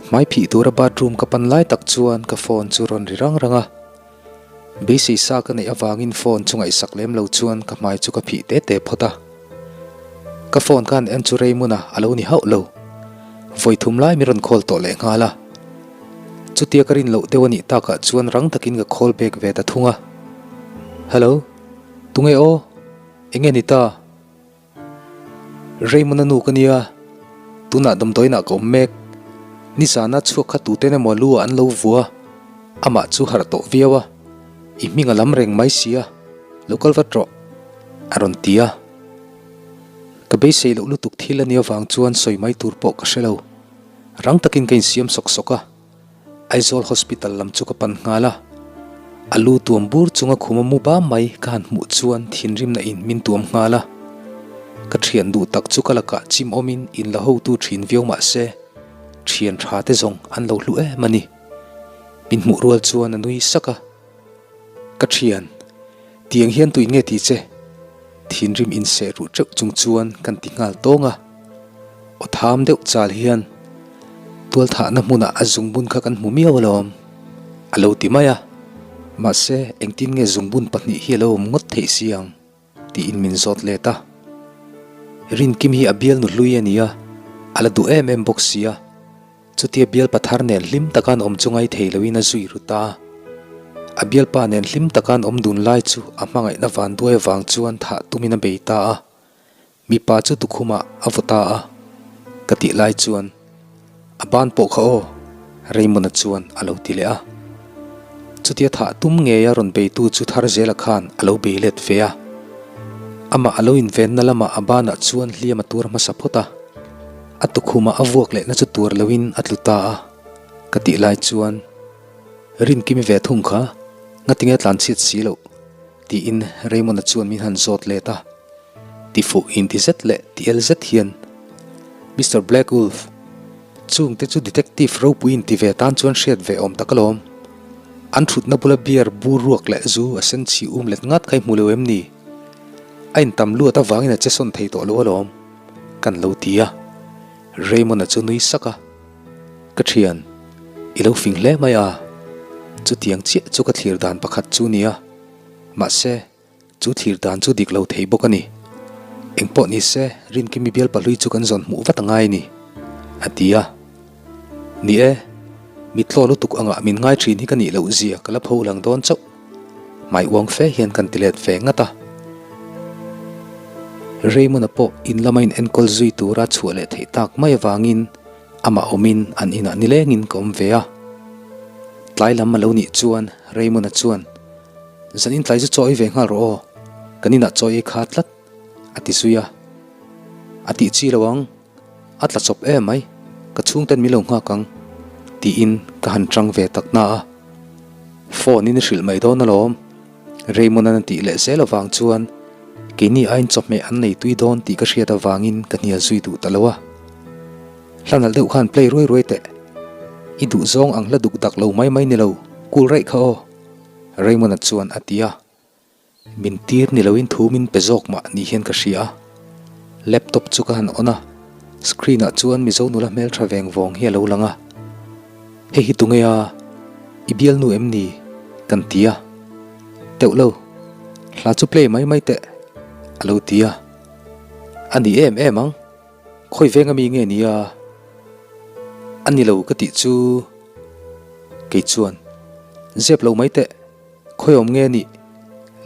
Hmai phih tura bathroom ka pan lai tak chuan ka phone chu rawn ri rang rang a. Beisei sa ka neih avangin phone chu ngaihsak lem lo chuan ka hmai chu ka phih te te phawt a. Ka phone khan en chu Raymond-a a lo ni hauh lo. Vawi thum lai min rawn call tawh leh nghal a. Chutia ka rin loh deuh a nih takah chuan rang takin ka call back ve ta thung a. Hello, tunge aw? Enge ni ta? Raymond-a nu ka nia, tunah damdawiinah ka awm mek. Nizana chhuak kha tuten emaw lu ah an lo vua, amah chu harh tawh viau a, i hming a lam reng mai sia, lo kal vat rawh, a rawn ti a. Ka beisei loh lutuk thil a nih avang chuan sawi mai tur pawh ka hre lo. Rang takin ka insiam sawk sawk a. Aizawl Hospital lam chu ka pan nghal a, a lu tuam bur chunga khuma mu bam mai ka han hmuh chuan thinrimna in min tuam nghal a. Ka thian duh tak chu ka lakah chim awmin in la hotu thin viau mah se, thian tha te zawng an lo hlu em a ni. Min hmuh rual chuan a nui sak a. Ka thian, tiang hian tuin nge ti che? Thinrim inseh ruh teuh chung chuan kan ti nghal tawng a. Aw tham deuh chal hian tualthahna hmunah a zungbun kha kan hmu miau alawm, a lo ti mai a. Mahse, engtin nge zungbun pahnih hi a lo awm ngawt theih si ang? tiin min zawt let a. Rinkim hi a bialnu hlui a ni a, a la duh em em bawk si a. Chutia bialpa thar nen hlim taka an awm chu ngai thei loin a zui ru ta a. A bialpa nen hlim taka an awm dun lai chu a hmangaihna vanduai avang chuan thah tumin a bei ta a. Mipa chu tukhumah a vaw ta a, ka tih lai chuan. A ban pawh kha aw, Raymond-a chuan a lo ti leh a. Chutia thah tum ngeia rawn beitu chu Tharzela khan a lo bei let ve a. Amah a lo invenna lamah a banah chuan hliam a tuar hmasa phawt a. A tukhumah a vuak lehna chu tuar loin a tlu ta a, ka tih lai chuan Rinkimi ve thung kha ngatinge a tlanchhiat si loh? tiin Raymond-a chuan min han zawt let a. Ti fuh inti zet leh ti el zet hian, Mister Black Wolf, chung te chu detective ropui inti ve tan chuan hriat ve awm tak alawm. An thutna bula beer bur ruak leh zu a sen chhi um let ngat kha i hmu lo em ni? A intam luat avangin a che sawn thei tawh lo alawm, kan lo ti a. Raymond-a chu nui sak a, Ka thian, i lo fing hle mai a, chutiang chiah chu ka thlir dan pakhat chu nia. Mahse, Chu thlir dan chu dik lo thei bawk a ni. Engpawh ni se, Rinkimi bial pahlui chu kan zawn hmuh vat a ngai a ni, a ti a. Ni e, mitlaw lutuk angah min ngai thin hi ka nih loh zia ka la pho lang dawn chauh. Hmai uang fe hian kan ti let ve ngat a. Raymond-a pawh in lama in enkawl zui tura chhuah leh theih tak mai avangin amah awmin an inah nilengin ka awm ve a. Tlai lam a lo nih chuan Raymond-a chuan Zan in tlai chu chaw ei ve nghal rawh aw, kan inah chaw ei kha tlat, a ti zui a. A tih chi lo ang, a tla chawp em mai, ka chhungten min lo nghak ang, tiin ka han chang ve tak na a. Phone in i hrilh mai dawn alawm, Raymond-an a tih leh zel avang chuan keini aiin chawhmeh an nei tui dawn tih ka hriat avangin ka hnial zui duh ta lo a. Hla nalh deuh khan play ruai ruai teh, i duhzawng ang hla duk dak lo mai mai ni lo, cool raih kha aw. Raymond-a chuan a ti a, Min tir ni loin thu min pe zawk mah ni hian ka hria a. Laptop chu ka han on a, screen-ah chuan Mizo nula hmeltha veng vawng hi a lo lang a. Hei hi tunge a? I bialnu em ni? Kan ti a. Teuh lo, hla chu play mai mai teh, a lo ti a. A ni em em ang, khawi veng ami nge ni a? A ni lo ka tih chu. Kei chuan, Zep lo mai teh, khawi awm nge nih?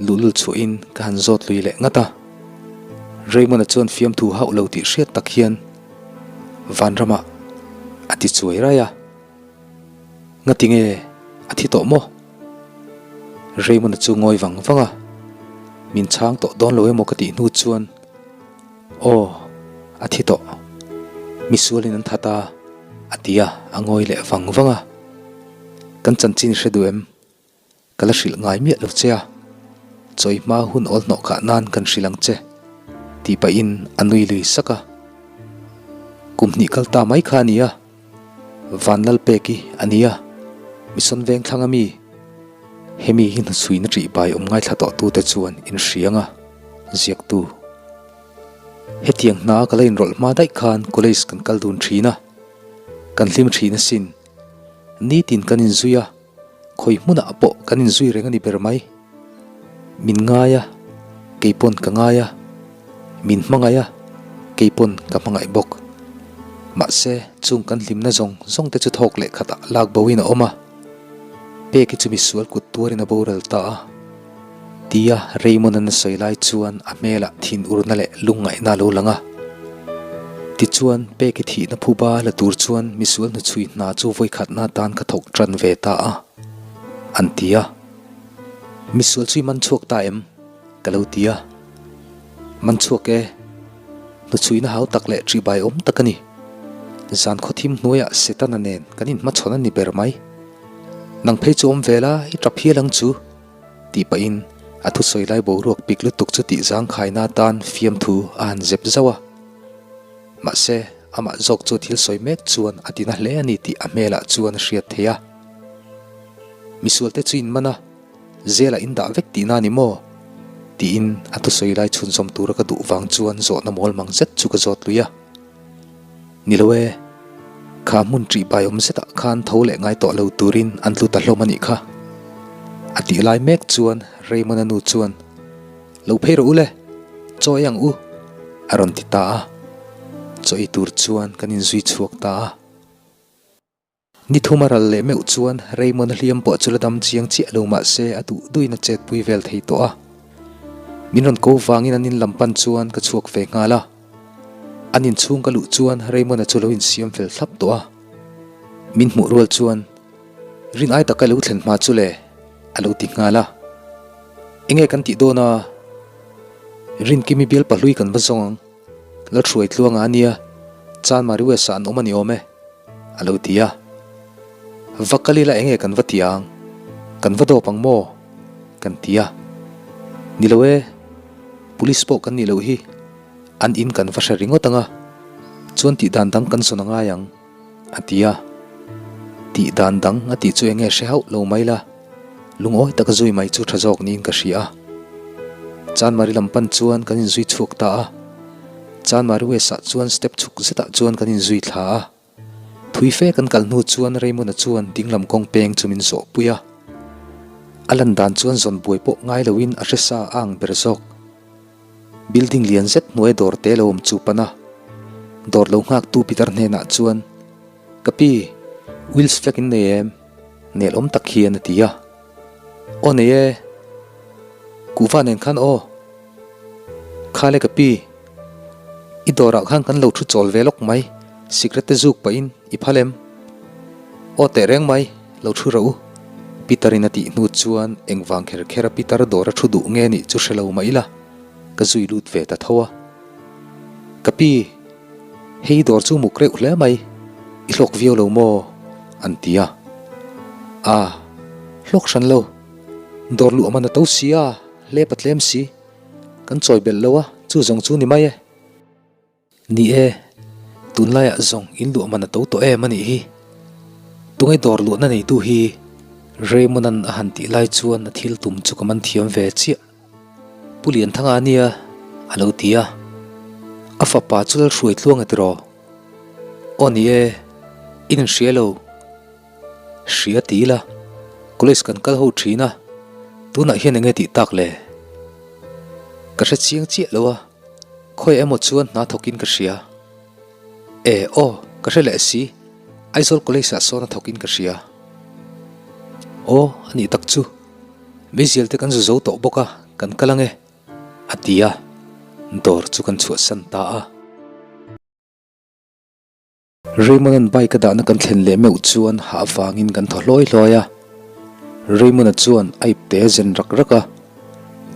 Luhlul chhuahin ka han zawt lui leh ngat a. Raymond-a chuan fiamthu hauh lo tih hriat tak hian Vanramah a ti chuai rai a. Ngati nge a thi tawh maw? Raymond-a chu ngawi vang vang a, min chhang tawh dawn lo emaw ka tih hnu chuan, Aw, a thi tawh. Misualin an that a, a ti a, a ngawi leh vang vang a. Kan chanchin hre duh em? Ka la hrilh ngai miah lo che a, chawi hma hun awl hnawh khah nan kan hrilh ang che, tih pahin a nui lui sak a. Kum hnih kal ta mai kha a ni a, Vanlalpeki a ni a, Mission Vengthlang ami, hemi hi hnuchhuina ṭih bai awm ngaithla tawh tute chuan inhriang a, ziaktu. Hetiang hna ka la inrawlh hma daih khan college kan kal dun thin a, kan hlim thin asin. Nitin kan inzui a, khawi hmunah pawh kan inzui reng a ni ber mai. Min ngai a, kei pawn ka ngai a, min hmangaih a, kei pawn ka hmangaih bawk. Mahse, chung kan hlimna zawng zawng te chu thawk leh khatah lak boin a awm a, Peki chu misual kut tuarin a boral ta a. Tia Raymond-a'n a sawi lai chuan a hmelah thinurna leh lungngaihna a lo lang a. Tichuan, Peki thihna phuba la tur chuan misual hnuchhui hna chu vawikhatna atan ka thawk tan ve ta a, an ti a. Misual chu i man chhuak ta em? Ka lo ti a. Man chhuak e. Hnuchhuina hau tak leh ṭihbai awm tak a ni. Zan khawthim hnuaiah Setana nen kan inhmachhawn a ni ber mai. Nang phei chu awm ve la, i ṭap hial ang chu, tih pahin a thusawi lai boruak pik lutuk chu tih zangkhaina atan fiamthu a han zep zauh a. Mahse, amah zawk chu thil sawi mek chuan a tina hle a ni tih a hmelah chuan a hriat theih a. Misualte chu inman a, Zelah in dah vek tihna a ni maw? tiin a thusawi lai chhunzawm tura ka duh vang chuan zawhna mawl mang zet chu ka zawt lui a. Ni lo e, kha hmun ṭih bai awm zetah khan tho leh ngai tawh lo turin an tlu ta hlawm a nih kha. A tih lai mek chuan Raymond-a nu chuan, Lo phei rawh u le, chaw ei ang u, a rawn ti ta a. Chaw ei tur chuan kan inzui chhuak ta a. Ni thum a ral leh meuh chuan Raymond-a hliam pawh chu la dam chiang chiah lo mah se a duh duhin a chetpui vel thei tawh a. Min rawn ko vangin an in lam pan chuan ka chhuak ve nghal a. An inchhung ka luh chuan Raymond-a chu lo insiam fel thlap tawh a. Min hmuh rual chuan rin ai taka lo thlen hma chu le a lo ti nghal a. Enge kan tih dawn a? Rinkimi bial pahlui kan va zawng ang. Lalhruai tluanga a nia, Chanmari West ah an awm a ni awm e, a lo ti a. Va kal ila enge kan va ti ang? Kan va dawp ang maw? Kan ti a. Ni lo e, Police pawh kan nih loh hi, an in kan va hre ringawt ang a, chuan tih dan dang kan zawn a ngai ang, a ti a. Tih dan dang a tih chu enge hre hauh lo mai la. Lungawi taka zui mai chu tha zawk niin ka hria a. Chanmari lam pan chuan kan inzui chhuak ta a. Chanmari West ah chuan step chhuk zetah chuan kan inzui thla a. Thui fe kan kal hnu chuan Raymond-a chuan dinglam kawng peng chu min zawh pui a. A lan dan chuan zawn buai pawh ngai loin a hre sa a ang ber zawk. Building lian zet hnuai dawr te lo awm chu pan a. Dawr lo nghaktu pitar hnenah chuan, Ka pi, wheels flag in nei em? Nel awm tak hian a ti a. Aw nei e, kuhva nen khan aw. Khale ka pi, i dawrah khan kan lo thu chawl ve lawk mai, sikret te zuk pahin i phal em? Aw teh reng mai, lo thu rawh u. Peter in a tih hnu chuan engvang kher kher a Peter dawr a thu duh nge nih chu hre lo mah ila, ka zui lut ve ta tho a. Ka pi. Hei dawr chu muk reuh hle mai, i hlawk viau lo maw? an ti a. A, hlawk hran lo. Dawr luh a man a to si a, hlep a tlem si. Kan chawi belh lo a, chu zawng chu ni mai e. Ni e, tunlaiah zawng in luh a man a to tawh em a nih hi. Tunge dawr luhna neitu hi Raymond-a'n a han tih lai chuan a thil tum chu ka man thiam ve chiah. Pu Lianthanga a nia, a lo ti a. A fapa chu Lalhruai tluang a tiraw? Aw ni e, in inhria lo. Hria ti ila, college kan kal ho thin a, tunah hian enge tih tak le? Ka hre chiang chiah lo a, khawi emaw chuan hna thawkin ka hria. E aw, ka hre leh si, Aizawl college ah sawn a thawkin ka hria. Aw, a nih tak chu. Meizial te kan zu zo tawh bawk a, kan kal ang e, a ti a, dawr chu kan chhuahsan ta a. Raymond-a'n bike a dahna kan thlen leh meuh chuan hah vangin kan thaw hlawi hlawi a. Raymond-a chuan a ipte a zen rak rak a,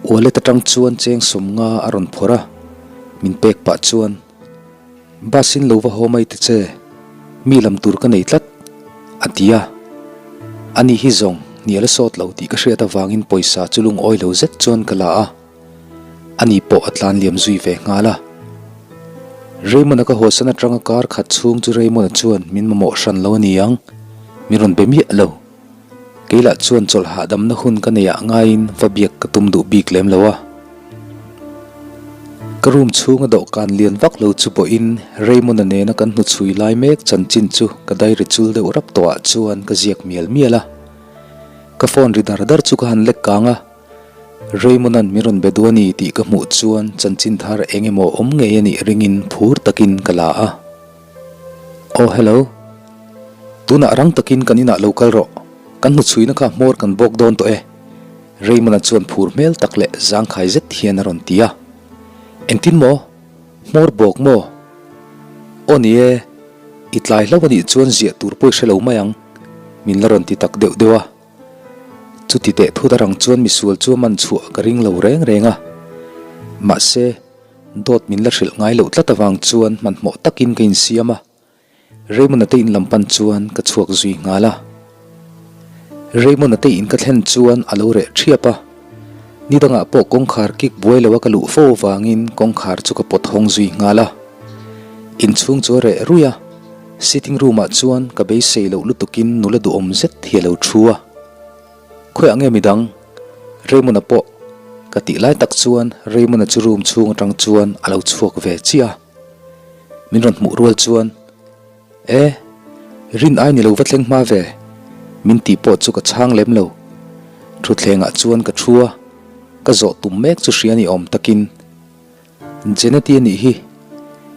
wallet atang chuan cheng sawmnga a rawn phawrh a, min pek pah chuan, Bus in lo va haw mai ta che, mi lam tur ka nei tlat, a ti a. Ani hi zawng hnial a sawt lo tih ka hriat avangin pawisa chu lungawi lo zet chuan ka la a. Ani pawh a tlan liam zui ve nghal a. Raymond-a ka hawsan atanga kar khat chhung chu Raymond-a chuan min mamawh hran lo a ni ang, min rawn be miah lo. Kei lah chuan chawlh hahdamna hun ka neih ah ngaiin va biak ka tum duh bik lem lo a. Ka room chhunga dawhkan lian vak lo chu pawhin Raymond-a nena kan hnuchhui lai mek chanchin chu ka diary chul deuh rap tawh ah chuan ka ziak mial mial a. Ka phone ri dar dar chu ka han lek kang a. Raymond-a'n min rawn be duh a ni tih ka hmuh chuan chanchin thar eng emaw awm ngei a nih ringin phur takin ka la a. Aw hello. Tunah rang takin kan inah lo kal rawh. Kan hnuchhuina kha hmawr kan bawk dawn tawh e. Raymond-a chuan phur hmel tak leh zangkhai zet hian a rawn ti a. Engtin maw? Hmawr bawk maw? Aw ni e, i tlai hlauh a nih chuan ziah tur pawh i hre lo mai ang, min la rawn ti tak deuh deuh a. Chuti teh thut a rang chuan misual chu a man chhuah ka ring lo reng reng a. Mahse. Dawt min la hrilh ngai loh tlat avang chuan hmanhmawh takin ka insiam a, Raymond-a te in lam pan chuan ka chhuak zui nghal a. Raymond-a te in ka thlen chuan a lo reh ṭhiap a, ni dangah pawh kawngkhar kik buai loa ka luh fo avangin kawngkhar chu ka pawt hawng zui nghal a. Inchhung chu a reh ruih a, sitting room-ah chuan ka beisei loh lutukin nula duhawm zet hi a lo ṭhu a. Khawiah nge midang? Raymond-a pawh ka tih lai tak chuan Raymond-a chu room chhung atang chuan a lo chhuak ve chiah a. Min rawn hmuh rual chuan, E, rin ai ni lo va thleng hma ve, min tih pawh chu ka chhang lem lo. Thutthlengah chuan ka thu a, ka zawh tum mek chu hria ni awm takin, Jeneti a nih hi,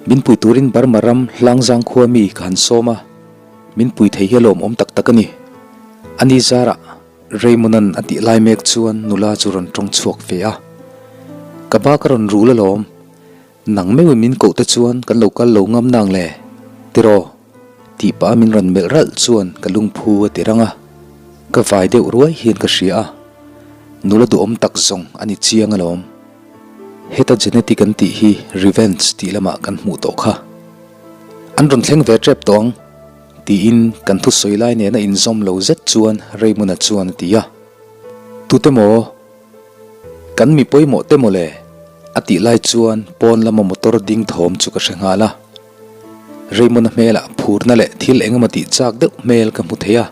min pui turin Burma ram Hlangzang khua mi ka han sawm a, min pui thei hi a lawmawm tak tak a ni. Ani zarah Raymond-a'n a tih lai mek chuan nula chu rawn tawng chhuak ve a. Ka ba ka rawn rul alawm, nang meuhin min koh te chuan kan lo kal lo ngam nang le, tiraw? Tih pah a min rawn melh ralh chuan ka lungphu a ti rang a, ka vai deuh ruai hian ka hria a, nula duhawm tak zawng a ni chiang alawm. Heta genetic an tih hi revenge tih lamah kan hmuh tawh kha. An rawn thleng ve tep tawh ang, tiin kan thusawi lai nena inzawm lo zet chuan Raymond-a chuan a ti a. Tute maw? Kan mi pawimawh te maw le? A tih lai chuan pawn lama motor ding thawm chu ka hre nghal a. Raymond-a hmelah phurna leh thil engemaw tih chak deuh hmel ka hmu thei a.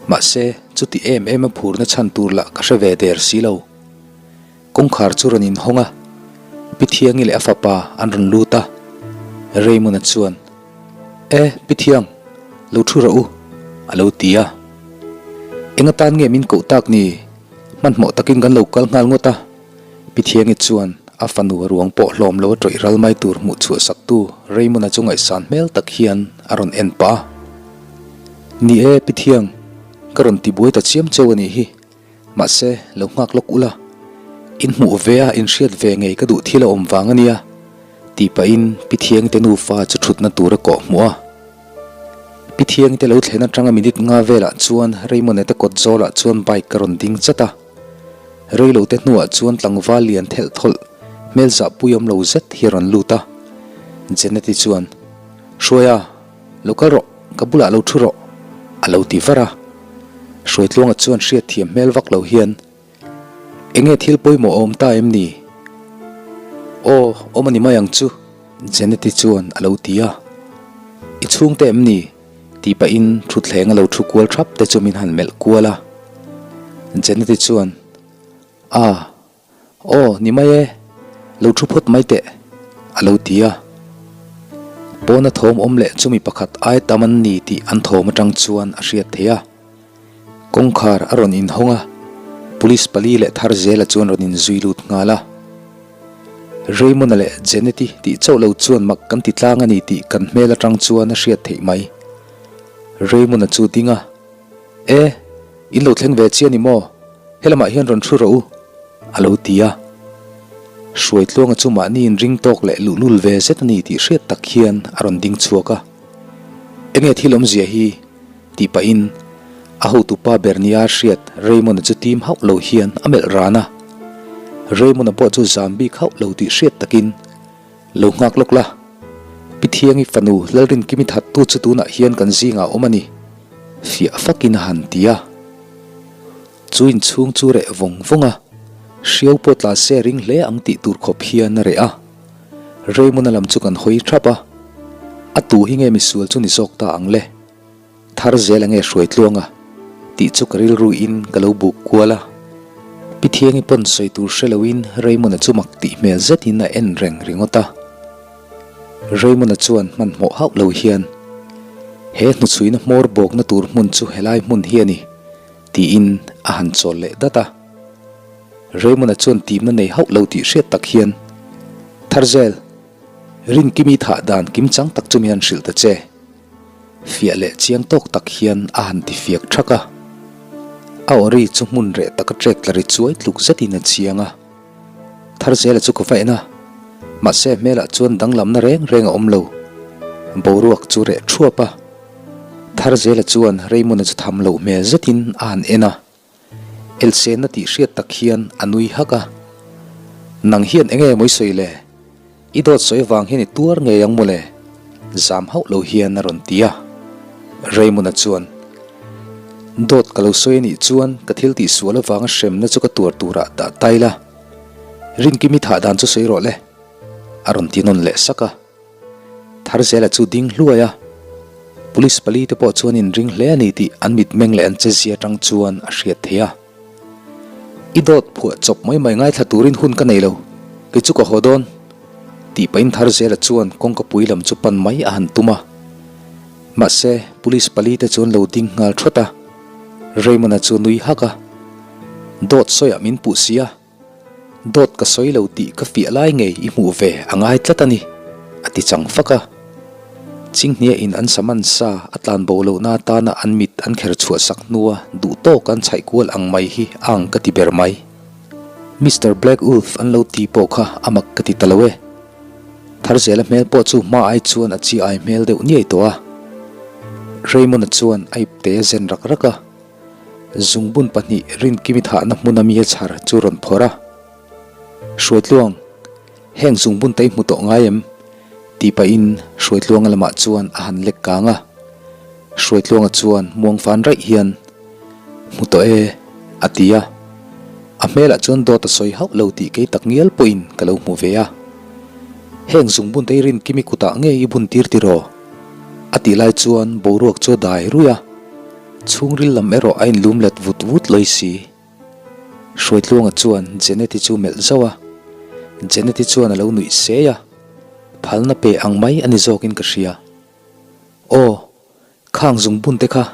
Mahse, chuti em em a phurna chhan tur lah ka hre ve der si lo. Kawngkhar chu rawn inhawng a, Pi Thiangi leh a fapa an rawn lut a. Raymond-a chuan, E, Pi Thiang, lo thu rawh u, a lo ti a. Eng atan nge min koh tak ni? Hmanhmawh takin kan lo kal nghal ngawt a. Pi Thiangi chuan a fanu a ruang pawh hlawm lo a tawih ral mai tur hmuh chhuah saktu Raymond-a chu ngaihsan hmel tak hian a rawn en pah a. Ni e, Pi Thiang, ka rawn tibuai ta chiam cheu a nih hi. Mahse, lo nghak lawk ula, in hmuh ve a inhriat ve ngei ka duh thil a awm vang a nia, tih pahin Pi Thiangte nufa chu thutna tur a kawh hmuh a. Pi Thiangte lo thlen atanga minute nga velah chuan Raymond-a te kawt zawlah chuan bike a rawn ding chat a. Reilote hnuah chuan tlangval lian thelh thawlh, hmel zahpui awm lo zet hi a rawn lut a. Jeneti chuan, Hruaia! Lo kal rawh, ka bulah lo thu rawh, a lo ti var a. Hruaitluanga chuan hriatthiam hmel vak lo hian, Enge thil pawimawh a awm ta em ni? Aw, awm a ni mai ang chu, Jeneti chuan a lo ti a. I chhungte em ni? tih pahin thutthleng a lo thu kual thap te chu min han melh kual a. Jeneti chuan, A. Aw, ni mai e, lo thu phawt mai teh, a lo ti a. Pawna thawm awm leh chumi pakhat ai tam an ni tih an thawm atang chuan a hriat theih a. Kawngkhar a rawn inhawng a, Police pali leh thar zela chuan rawn inzui lut nghal a. Raymond-a leh Janet-i tih chauh lo chuan mak kan ti tlang a ni tih kan hmel atang chuan a hriat theih mai. Raymond-a chu ding a. E, in lo thleng ve chiah ni maw? Helamah hian rawn hru rawh u, a lo ti a. Hruaitluanga chu mahni inring tawk leh luhlul ve zet a ni tih hriat tak hian a rawn ding chhuak a. Enge thil awmzia hi? tih pahin a hotupa ber nia hriat Raymond-a chu tim hauh lo hian a melh ran a. Raymond-a pawh chu zam bik hauh lo tih hriat takin, Lo nghak lawk la, Pi Thiangi fanu Lalrinkimi thattu chu tunah hian kan zingah a awm a ni, fiah fakin a han ti a. Chu inchhung chu reh vawng vawng a, hriau pawh tla se ring hle ang tih tur khawp hian a reh a. Raymond-a lam chu kan hawi thap a, a tu hi nge misual chu ni zawk ta ang le? Thar zel ange hruai tluang a, tih chu ka rilru in ka lo buk kual a. Pi Thiangi pawn sawi tur hre lo in Raymond-a chu mak tih hmel zet in a en reng ringawt a. Raymond-a chuan hmanhmawh hauh lo hian, He hnuchhuina hmawr bawkna tur hmun chu helai hmun hi a ni, tiin a han chawl leh dat a. Raymond-a chuan timna nei hauh lo tih hriat tak hian, Tharzel, Rinkimi thah dan kimchang tak chu min han hrilh ta che. Fiah leh chiang tawk tak hian a han ti fiak thak a. A aw ri chu hmun reh taka trek tla ri chuai tluk zetin a chiang a. Tharzela chu ka va en a, mahse hmelah chuan danglamna reng reng a awm lo. Boruak chu reh thuap a. Tharzela chuan Raymond-a chu tham loh hmel zetin a han en a. Elsenna tih hriat tak hian a nui hak a, Nang hian enge mawi sawi le? I dawt sawi avang hian i tuar ngei ang mawle? Zam hauh lo hian a rawn ti a. Raymond-a chuan, Dawt ka lo sawi anih chuan ka thil tih sual avanga hremna chu ka tuar turah dah tai la. Rinkimi thah dan chu sawi rawh le, a rawn ti nawn leh sak a. Tharzela chu ding hluai a, Police pali te pawh chuan inring hle a ni tih an mitmeng leh an chezia atang chuan a hriat theih a. I dawt phuah chawp mai mai ngaithla turin hun ka nei lo, kei chu ka haw dawn, tih pahin Tharzela chuan kawngka pui lam chu pan mai a han tum a. Mahse, Police pali te chuan lo ding nghal thawt a, Raymond-a chu nui hak a, Dawt sawiah min puh si a. Dawt ka sawi lo tih ka fiah lai ngei i hmuh ve a ngai tlat a ni, a ti chang fak a. Chinghnia in an saman sa a tlan bo lohna atana an mit an kher chhuah sak hnua duh tawk an chhaih kual ang mai hi a ang ka ti ber mai. Mister Black Wolf an lo ti pawh kha a mak ka ti ta lo e. Tharzela hmel pawh chu hma ai chuan a chi ai hmel deuh niai tawh a. Raymond-a chuan a ipte a zen rak rak a, zungbun pahnih Rinkimi thahna hmuna mi a chhar chu rawn phawrh a. Hruaitluang, heng zungbun te i hmu tawh ngai em? tih pahin Hruaitluanga lamah chuan a han lek kang a. Hruaitluanga chuan muang fan raih hian, Hmu tawh e, a ti a. A hmelah chuan dawt a sawi hauh lo tih kei tak ngial pawhin ka lo hmu ve a. Heng zungbun te i Rinkimi kutah nge i bun tir tiraw? A tih lai chuan boruak chu a dai ruih a, chhungril lam erawh a inlum let vut vut lawi si. Hruaitluanga chuan Jeneti chu melh zauh a, Jeneti chuan a lo nuih sei a, phalna pe ang mai a ni zawkin ka hria. Aw, khang zungbun te kha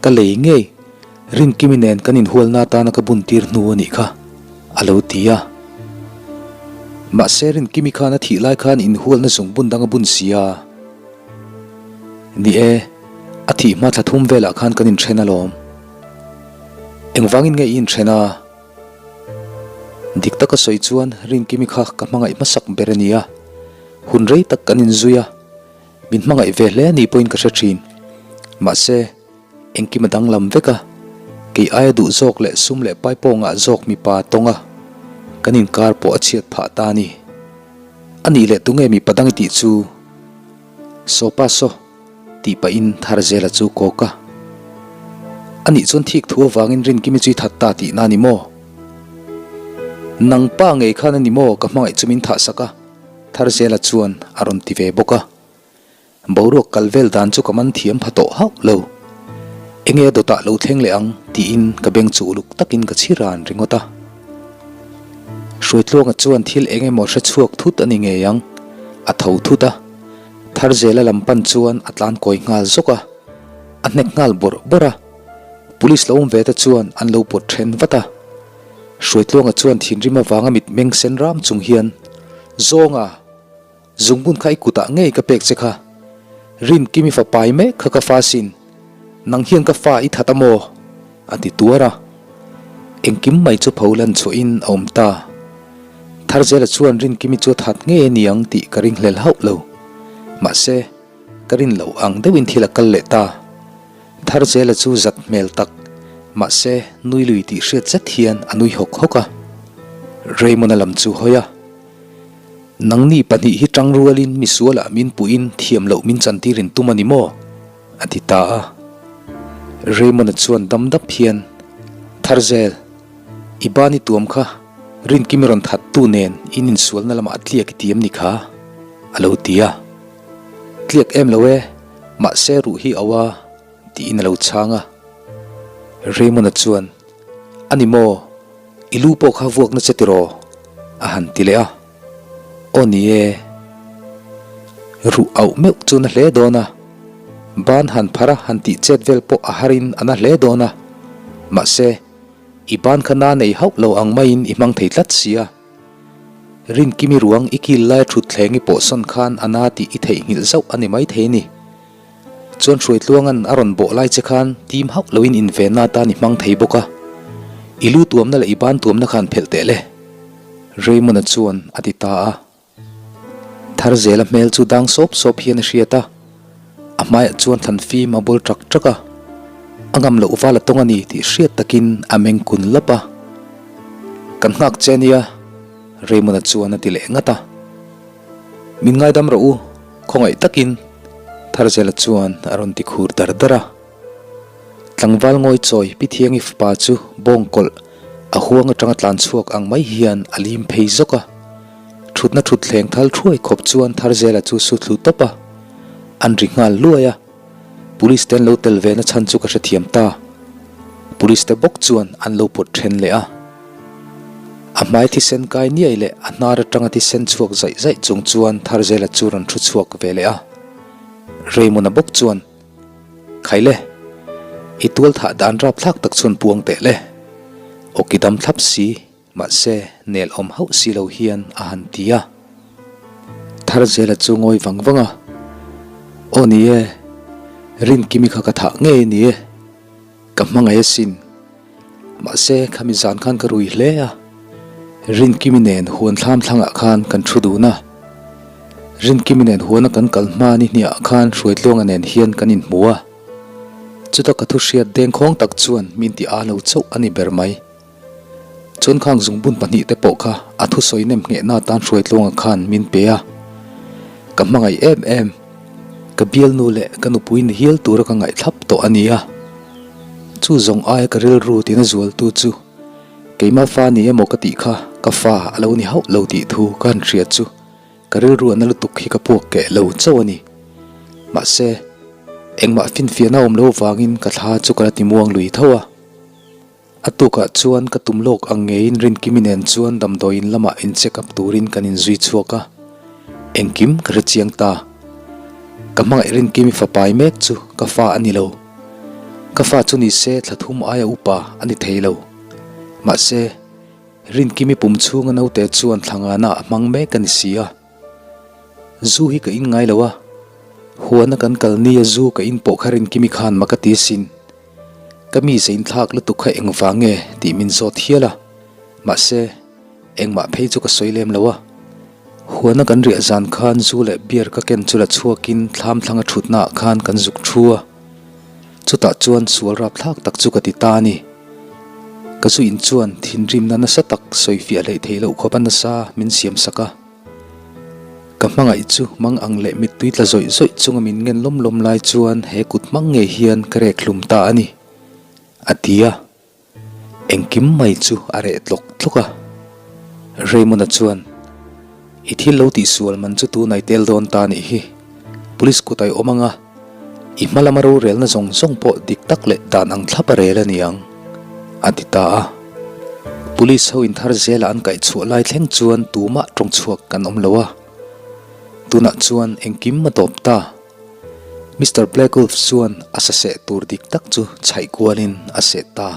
ka lei ngei, Rinkimi nen kan inhualna atana ka bun tir hnu a nih kha, a lo ti a. Mahse Rinkimi khan a thih lai khan inhualna zungbun dang a bun si a. Ni e, a thih hma thla thum velah khan kan inthen alawm. Engvangin nge i inthen a? Dik taka sawi chuan Rinkimi kha ka hmangaih hmasak ber a ni a, hun rei tak kan inzui a, min hmangaih ve hle ni pawhin ka hre thin. Mahse, engkim a danglam vek a, kei aia duh zawk leh sum leh pai pawngah zawk mipa tawng a, kan inkar pawh a chhiat phah ta a ni. A nih leh tunge mipa dang i tih chu? Sawpa saw. Tih pahin Tharzela chu kawk a. Anih chuan thik thu avangin Rinkimi chu i that ta tihna a ni maw? Nang pa ngei khan a ni maw ka hmangaih chu min thah sak a? Tharzela chuan a rawn ti ve bawk a. Boruak kal vel dan chu ka man thiam pha tawh hauh lo. Enge a dawtah lo thleng leh ang tiin ka beng chu uluk takin ka chhi ran ringawt a. Hruaitluanga chuan thil eng emaw hre chhuak thut a ni ngei ang, a tho thut a. Tharzela lam pan chuan a tlan kawi nghal zawk a, a hnek nghal bawrh bawrh a. Police lo awm ve te chuan an lo pawt then vat a. Hruaitluanga chuan thinrim avanga mit meng sen ram chung hian, Zawnga, zungbun kha i kutah ngei ka pek che kha. Rinkimi fa pai mek kha ka fa sin. Nang hian ka fa i that a maw? A ti tuar a. Engkim mai chu pho lan chhuahin a awm ta. Tharzela chuan Rinkimi chu a that ngei a ni ang tih ka ringhlel hauh lo. Mahse, ka rin loh ang deuhin thil a kal leh ta. Tharzela chu zat hmel tak, mahse nui lui tih hriat zet hian a nui hawk hawk a. Raymond-a lam chu hawi a. Nangni pahnih hi tang rualin misualah min puhin thiam loh min chantir in tum a ni maw? A ti ta a. Raymond-a chuan dam dap hian, Tharzel, i ban i tuam kha Rinkimi rawn that tu nen in insualna lamah a tliak i ti em ni kha? A lo ti a. Tliak em lo e, mahse ruh hi au a, tiin a lo chhang a. Raymond-a chuan, A ni maw, i lu pawh kha vuakna che tiraw? A han ti leh a. Aw ni e, ruh auh meuh chu na hle dawn a, ban han phar a han tih chet vel pawh a harin a na hle dawn a, mahse, i ban kha na nei hauh lo ang maiin i hmang thei tlat si a. Rinkimi ruang i kil lai thut thleng i pawhsawn khan a na tih i theihnghilh zauh a ni maithei ni. Chuan Hruaitluanga'n a rawn bawh lai che khan tim hauh loin invenna atan i hmang thei bawk a, i lu tuamna leh i ban tuamna khan phelh teh le. Raymond-a chuan a ti ta a. Tharzela hmel chu dang sawp sawp hian a hriat a, a hmaiah chuan thlan fim a bawl ṭak ṭak a, a ngam loh val a tawng a ni tih hriat takin a meng kun lap a. Kan nghak che nia, Raymond-a chuan a ti leh ngat a. Min ngaidam rawh u, khawngaih takin Tharzela chuan a rawn ti khur dar dar a. Tlangval ngawi chawi Pi Thiangi fapa chu bawng kawlh a huang atanga tlan chhuak ang mai hian a lim phei zawk a. Thutna thut thleng thal thuai khawp chuan Tharzela chu su thlu tawp a, an ri nghal luai a. Police te an lo tel ve na chhan chu ka hrethiam ta. Police te bawk chuan an lo pawt then leh a. A hmai thisen kai niai leh a hnar atanga thisen chhuak zaih zaih chung chuan Tharzela chu rawn thu chhuak ve leh a. Raymond-a bawk chuan, Khaile, i tual thah dan rapthlak tak chuan puang teh le. Awki dam thlap si. Mahse, nel awm hauh si lo hian a han ti a. Tharzela chu ngawi vang vang a, Aw ni e, Rinkimi kha ka thah ngei a ni e, ka hmangaih asin. Mahse, khami zan khan ka rui hle a, Rinkimi nen huan thlam thlangah khan kan thu dun a. Rinkimi nen huana kan kal hma ni hniah khan Hruaitluanga nen hian kan inhmu a. Chuta ka thu hriat dengkhawng tak chuan min ti â lo chauh a ni ber mai. Chuan khang zungbun pahnihte pawh kha a thusawi nem nghehna atan Hruaitluanga khan min pe a. Ka hmangaih em em. Ka bialnu leh ka nupui ni hial tura ka ngaihthlap tawh a ni a. Chu zawng aia ka rilru tina zualtu chu keima fa ni emaw ka tih kha ka fa a lo ni hauh lo tih thu ka han hria chu ka rilru a na lutuk hi ka puak keh lo chauh a ni. Mahse, engmah finfiahna awm lo vangin ka thla chu ka la timuang lui tho a. A tukah chuan ka tum lawk ang ngeiin Rinkimi nen chuan damdawiin lamah in check up turin kan inzui chhuak a, engkim ka hre chiang ta. Ka hmangaih Rinkimi fapai mek chu ka fa a ni lo. Ka fa chu ni se thla thum aia upa a ni thei lo. Mahse, Rinkimi pum chhunga naute chuan thla ngana a hmang mek a ni si a. Zu hi ka in ngai lo a, huana kan kal nia zu ka in pawh kha Rinkimi khan mak a ti asin. Ka mi zein thlak lutuk kha engvang nge tih min zawt hial a, mahse, engmah phei chu ka sawi lem lo a. Huana kan riah zan khan zu leh beer ka ken chu la chhuakin thlam thlanga thutnaah khan kan zuk thu a, chutah chuan sual rap thlak tak chu ka ti ta a ni. Ka zu in chuan thinrimna nasa tak sawifiah hleih theih loh khawp a nasa min siam sak a. Ka hmangaih chu mang ang leh mittui tla zawih zawih chunga min ngen lawm lawm lai chuan he kut hmang ngei hian ka rek hlum ta a ni, a ti a. Engkim mai chu a reh tlawk tlawk a. Raymond-a chuan, I thil lo tihsual man chu tunai tel dawn ta nih hi. Police kut a i awm ang a. I hma lama rorelna zawng zawng pawh dik tak leh dan ang thlap a rel a ni ang, a ti ta a. Police ho in thar zela an kaih chhuah lai thleng chuan tumah tawng chhuak kan awm lo a. Tunah chuan engkim a tawp ta. Mister Blackwolf chuan a saseh tur dik tak chu chhaih kualin a seh ta.